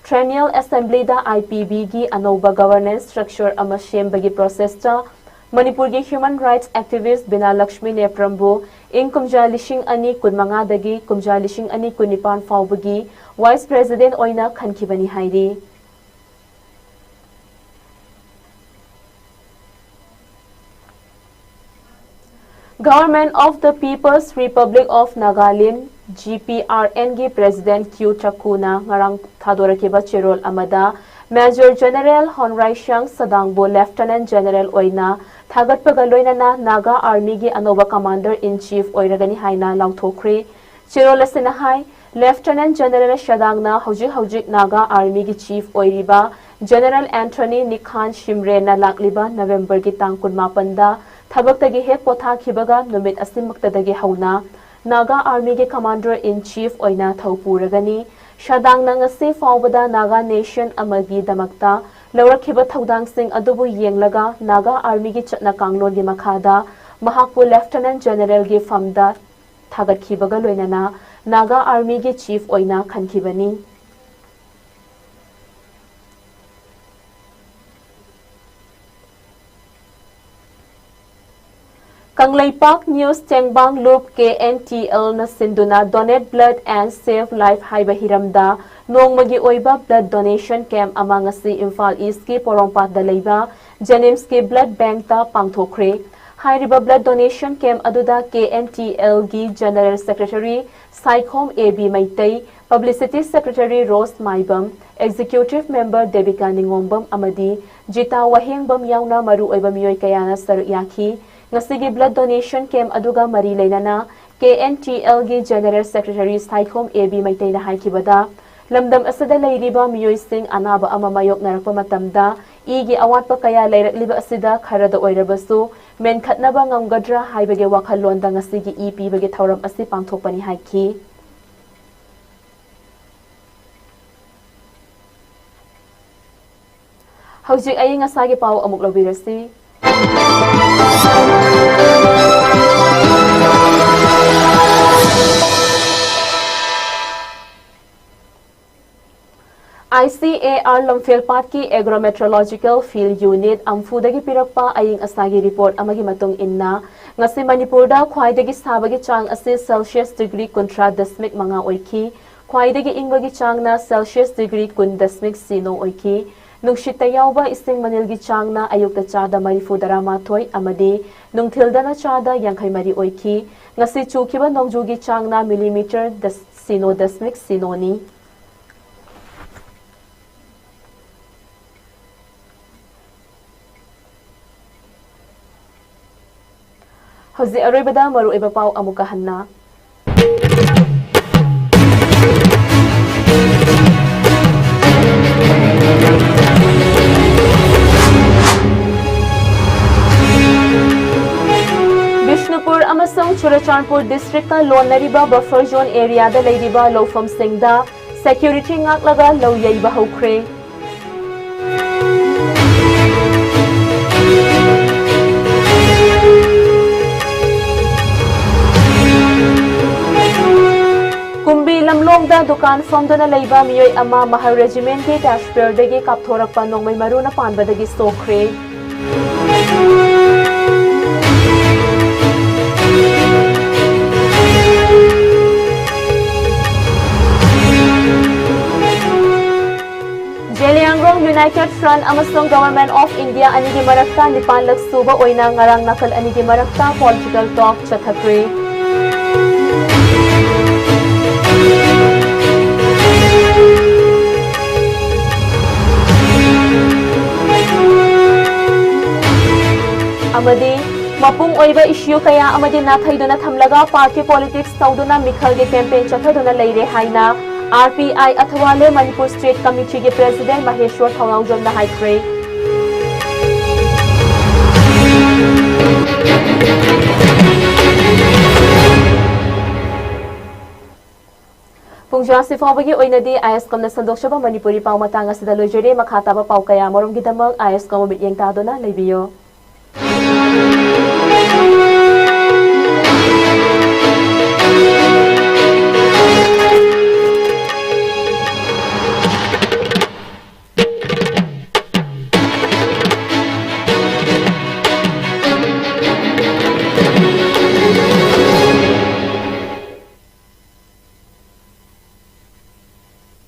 triennial assemblyꯗ I P B ꯒꯤ ꯑꯅꯧꯕ governance structure ꯑꯃ ꯁꯦꯝꯕꯒꯤ processꯇ ꯃꯅꯤꯄꯨꯔꯒꯤ human rights activist ꯕꯤꯅꯥ ꯂꯛꯁꯃꯤ ꯅꯦꯄ꯭ꯔꯝꯕꯨ ꯏꯪ ꯀꯨꯝꯖꯥ ꯂꯤꯁꯤꯡ ꯑꯅꯤ ꯀꯨꯟꯃꯉꯥꯗꯒꯤ ꯀꯨꯝꯖꯥ ꯂꯤꯁꯤꯡ ꯑꯅꯤ ꯀꯨꯟꯅꯤꯄꯥꯟ ꯐꯥꯎꯕꯒꯤ vice president ꯑꯣꯏꯅ ꯈꯟꯈꯤꯕꯅꯤ ꯍꯥꯏꯔꯤ꯫ Government of the People's Republic of Nagaland, G P R N ꯒꯤ president Q ꯆꯈꯨꯅ ꯉꯔꯥꯡ ꯊꯥꯗꯣꯔꯛꯈꯤꯕ ꯆꯦꯔꯣꯜ ꯑꯃꯗ Major General ꯍꯣꯟꯔꯥꯏꯁꯥꯡ ꯁꯗꯥꯡꯕꯨ Lieutenant General ꯑꯣꯏꯅ ꯊꯥꯒꯠꯄꯒ ꯂꯣꯏꯅꯅ Naga Armyꯒꯤ ꯑꯅꯧꯕ Commander in Chief ꯑꯣꯏꯔꯒꯅꯤ ꯍꯥꯏꯅ ꯂꯥꯎꯊꯣꯛꯈ꯭ꯔꯦ꯫ ꯆꯦꯔꯣꯜ ꯑꯁꯤꯅ ꯍꯥꯏ, Lieutenant General ꯁꯗꯥꯡꯅ ꯍꯧꯖꯤꯛ ꯍꯧꯖꯤꯛ Naga Armyꯒꯤ Chief ꯑꯣꯏꯔꯤꯕ General Anthony ꯅꯤꯈꯥꯟ ꯁꯤꯝꯔꯦꯅ ꯂꯥꯛꯂꯤꯕ ꯅꯕꯦꯝꯕꯔꯒꯤ ꯇꯥꯡ ꯀꯨꯟꯃꯥꯄꯟꯗ ꯊꯕꯛꯇꯒꯤ ꯍꯦꯛ ꯄꯣꯊꯥꯈꯤꯕꯒ ꯅꯨꯃꯤꯠ ꯑꯁꯤꯃꯛꯇꯗꯒꯤ ꯍꯧꯅ Naga Armyꯒꯤ Commander in Chief ꯑꯣꯏꯅ ꯊꯧ ꯄꯨꯔꯒꯅꯤ꯫ ꯁꯗꯥꯡꯅ ꯉꯁꯤ ꯐꯥꯎꯕꯗ Naga Nation ꯑꯃꯒꯤꯗꯃꯛꯇ ꯂꯧꯔꯛꯈꯤꯕ ꯊꯧꯗꯥꯡꯁꯤꯡ ꯑꯗꯨꯕꯨ ꯌꯦꯡꯂꯒ ꯅꯥꯒꯥ ꯑꯥꯔꯃꯤꯒꯤ ꯆꯠꯅ ꯀꯥꯡꯂꯣꯟꯒꯤ ꯃꯈꯥꯗ ꯃꯍꯥꯛꯄꯨ ꯂꯦꯐꯇꯤꯅꯦꯟꯠ ꯖꯦꯅꯔꯦꯜꯒꯤ ꯐꯝꯗ ꯊꯥꯒꯠꯈꯤꯕꯒ ꯂꯣꯏꯅꯅ ꯅꯥꯒꯥ ꯑꯥꯔꯃꯤꯒꯤ ꯆꯤꯐ ꯑꯣꯏꯅ ꯈꯟꯈꯤꯕꯅꯤ꯫ ꯀꯪꯂꯩꯄꯥꯛ ꯅ꯭ꯌꯨꯁ ꯇꯦꯡꯕꯥꯡ ꯂꯨꯞ ꯀꯦ ꯑꯦꯟ ꯇꯤ ꯑꯦꯜꯅ ꯁꯤꯟꯗꯨꯅ Donate Blood and Save Life ꯍꯥꯏꯕ ꯍꯤꯔꯝꯗ ꯅꯣꯡꯃꯒꯤ ꯑꯣꯏꯕ ꯕ꯭ꯂꯗ ꯗꯣꯅꯦꯁꯟ ꯀꯦꯝꯞ ꯑꯃ ꯉꯁꯤ ꯏꯝꯐꯥꯜ ꯏꯁꯀꯤ ꯄꯣꯔꯣꯝꯄꯥꯠꯇ ꯂꯩꯕ ꯖꯦꯅꯤꯝꯁꯀꯤ ꯕ꯭ꯂꯗ ꯕꯦꯡꯛꯇ ꯄꯥꯡꯊꯣꯛꯈ꯭ꯔꯦ꯫ ꯍꯥꯏꯔꯤꯕ ꯕ꯭ꯂꯗ ꯗꯣꯅꯦꯁꯟ ꯀꯦꯝꯞ ꯑꯗꯨꯗ ꯀꯦ ꯑꯦꯟ ꯇꯤ ꯑꯦꯜꯒꯤ general secretary Saikhom A B Meitei, publicity secretary Rose Maibam, executive member Debika Ningombam ꯑꯃꯗꯤ ꯖꯤꯇꯥ ꯋꯥꯍꯦꯡꯕꯝ ꯌꯥꯎꯅ ꯃꯔꯨꯑꯣꯏꯕ ꯃꯤꯑꯣꯏ ꯀꯌꯥꯅ ꯁꯔꯨꯛ ꯌꯥꯈꯤ꯫ ꯉꯁꯤꯒꯤ ꯕ꯭ꯂꯗ ꯗꯣꯅꯦꯁꯟ ꯀꯦꯝꯞ ꯑꯗꯨꯒ ꯃꯔꯤ ꯂꯩꯅꯅ ꯀꯦ ꯑꯦꯟ ꯇꯤ ꯑꯦꯜꯒꯤ general secretary Saikhom A B ꯃꯩꯇꯩꯅ ꯍꯥꯏꯈꯤꯕꯗ, ꯂꯝꯗꯝ ꯑꯁꯤꯗ ꯂꯩꯔꯤꯕ ꯃꯤꯑꯣꯏꯁꯤꯡ ꯑꯅꯥꯕ ꯑꯃ ꯃꯥꯌꯣꯛꯅꯔꯛꯄ ꯃꯇꯝꯗ ꯏꯒꯤ ꯑꯋꯥꯠꯄ ꯀꯌꯥ ꯂꯩꯔꯛꯂꯤꯕ ꯑꯁꯤꯗ ꯈꯔꯗ ꯑꯣꯏꯔꯕꯁꯨ ꯃꯦꯟꯈꯠꯅꯕ ꯉꯝꯒꯗ꯭ꯔꯥ ꯍꯥꯏꯕꯒꯤ ꯋꯥꯈꯜꯂꯣꯟꯗ ꯉꯁꯤꯒꯤ ꯏ ꯄꯤꯕꯒꯤ ꯊꯧꯔꯝ ꯑꯁꯤ ꯄꯥꯡꯊꯣꯛꯄꯅꯤ ꯍꯥꯏꯈꯤ꯫ ꯍꯧꯖꯤꯛ ꯑꯏꯪ ꯑꯁꯥꯒꯤ ꯄꯥꯎ ꯑꯃꯨꯛ ꯂꯧꯕꯤꯔꯁꯤ꯫ I C A R ꯂꯝꯐꯦꯜꯄꯥꯠꯀꯤ ꯑꯦꯒ꯭ꯔꯣꯃꯦꯇ꯭ꯔꯣꯂꯣꯖꯤꯀꯦꯜ field unit ꯑꯝꯐꯨꯗꯒꯤ ꯄꯤꯔꯛꯄ ꯑꯌꯤꯡ ꯑꯁꯥꯒꯤ ꯔꯤꯄꯣꯔꯠ ꯑꯃꯒꯤ ꯃꯇꯨꯡ ꯏꯟꯅ, ꯉꯁꯤ ꯃꯅꯤꯄꯨꯔꯗ ꯈ꯭ꯋꯥꯏꯗꯒꯤ ꯁꯥꯕꯒꯤ ꯆꯥꯡ ꯑꯁꯤ ꯁꯦꯜꯁꯤꯌꯁ ꯗꯤꯒ꯭ꯔꯤ ꯀꯨꯟꯊ꯭ꯔꯥ ꯗꯁꯃꯤꯛ ꯃꯉꯥ ꯑꯣꯏꯈꯤ꯫ ꯈ꯭ꯋꯥꯏꯗꯒꯤ ꯏꯪꯕꯒꯤ ꯆꯥꯡꯅ ꯁꯦꯜꯁꯤꯌꯁ ꯗꯤꯒ꯭ꯔꯤ ꯀꯨꯟ ꯗꯁꯃꯤꯛ ꯁꯤꯅꯣ ꯑꯣꯏꯈꯤ꯫ ꯅꯨꯡꯁꯤꯠꯇ ꯌꯥꯎꯕ ꯏꯁꯤꯡ ꯃꯅꯤꯜꯒꯤ ꯆꯥꯡꯅ ꯑꯌꯨꯛꯇ ꯆꯥꯗ ꯃꯔꯤꯐꯨ ꯇꯔꯥꯃꯥꯊꯣꯏ ꯑꯃꯗꯤ ꯅꯨꯡꯊꯤꯜꯗꯅ ꯆꯥꯗ ꯌꯥꯡꯈꯩ ꯃꯔꯤ ꯑꯣꯏꯈꯤ꯫ ꯉꯁꯤ ꯆꯨꯈꯤꯕ ꯅꯣꯡꯖꯨꯒꯤ ꯆꯥꯡꯅ ꯃꯤꯂꯤꯃꯤꯇꯔ ꯗꯁ-, ꯁꯤꯅꯣ ꯗꯁꯃꯤꯛ ꯁꯤꯅꯣꯅꯤ꯫ ꯍꯧꯖꯤꯛ ꯑꯔꯣꯏꯕꯗ ꯃꯔꯨꯑꯣꯏꯕ ꯄꯥꯎ ꯑꯃꯨꯛꯀ ꯍꯟꯅ꯫ ꯕꯤꯁꯅꯨꯄꯨꯔ ꯑꯃꯁꯨꯡ ꯆꯨꯔꯆꯥꯟꯄꯨꯔ ꯗꯤꯁꯇ꯭ꯔꯤꯛꯇ ꯂꯣꯟꯅꯔꯤꯕ ꯕꯐꯔ ꯖꯣꯟ ꯑꯦꯔꯤꯌꯥꯗ ꯂꯩꯔꯤꯕ ꯂꯧꯐꯝꯁꯤꯡꯗ ꯁꯦꯀ꯭ꯌꯨꯔꯤꯇꯤ ꯉꯥꯛꯂꯒ ꯂꯧ ꯌꯩꯕ ꯍꯧꯈ꯭ꯔꯦ꯫ ꯈꯣꯡꯗ ꯗꯨꯀꯥꯟ ꯐꯝꯗꯨꯅ ꯂꯩꯕ ꯃꯤꯑꯣꯏ ꯑꯃ ꯃꯍꯜ ꯔꯦꯖꯤꯃꯦꯟꯠꯀꯤ ꯇꯦꯖꯄꯨꯔꯗꯒꯤ ꯀꯥꯞꯊꯣꯔꯛꯄ ꯅꯣꯡꯃꯩ ꯃꯔꯨꯅ ꯄꯥꯟꯕꯗꯒꯤ ꯁꯣꯛꯈ꯭ꯔꯦ꯫ ꯖꯦꯂꯤꯌꯥꯡꯔꯣꯡ United Front ꯑꯃꯁꯨꯡ Government of India ꯑꯅꯤꯒꯤ ꯃꯔꯛꯇ ꯅꯤꯄꯥꯟꯂꯛ ꯁꯨꯕ ꯑꯣꯏꯅ ꯉꯔꯥꯡ ꯅꯥꯀꯜ ꯑꯅꯤꯒꯤ ꯃꯔꯛꯇ political talk ꯆꯠꯊꯈ꯭ꯔꯦ꯫ ꯑꯃꯗꯤ ꯃꯄꯨꯡ ꯑꯣꯏꯕ issue ꯀꯌꯥ ꯑꯃꯗꯤ ꯅꯥꯊꯩꯗꯨꯅ ꯊꯝꯂꯒ party politics ꯇꯧꯗꯨꯅ ꯃꯤꯈꯜꯒꯤ campaign ꯆꯠꯊꯗꯨꯅ ꯂꯩꯔꯦ ꯍꯥꯏꯅ R P I ꯑꯊꯋꯥꯂꯦ Manipur State Committeeꯒꯤ President ꯃꯍꯦꯁ꯭ꯋꯔ ꯊꯧꯅꯥꯎꯖꯝꯅ ꯍꯥꯏꯈ꯭ꯔꯦ꯫ ꯄꯨꯡꯖꯥꯁꯤ ꯐꯥꯎꯕꯒꯤ ꯑꯣꯏꯅꯗꯤ ꯑꯥꯏ ꯑꯦꯁ ꯀꯣꯝꯅ ꯁꯟꯗꯣꯛꯆꯕ ꯃꯅꯤꯄꯨꯔꯤ ꯄꯥꯎ ꯃꯇꯥꯡ ꯑꯁꯤꯗ ꯂꯣꯏꯖꯔꯦ꯫ ꯃꯈꯥ ꯇꯥꯕ ꯄꯥꯎ ꯀꯌꯥ ꯃꯔꯨꯝꯒꯤꯗꯃꯛ ꯑꯥꯏ ꯑꯦꯁ ꯀꯣꯝꯕꯨ ꯃꯤꯠꯌꯦꯡ ꯇꯥꯗꯨꯅ ꯂꯩꯕꯤꯌꯨ꯫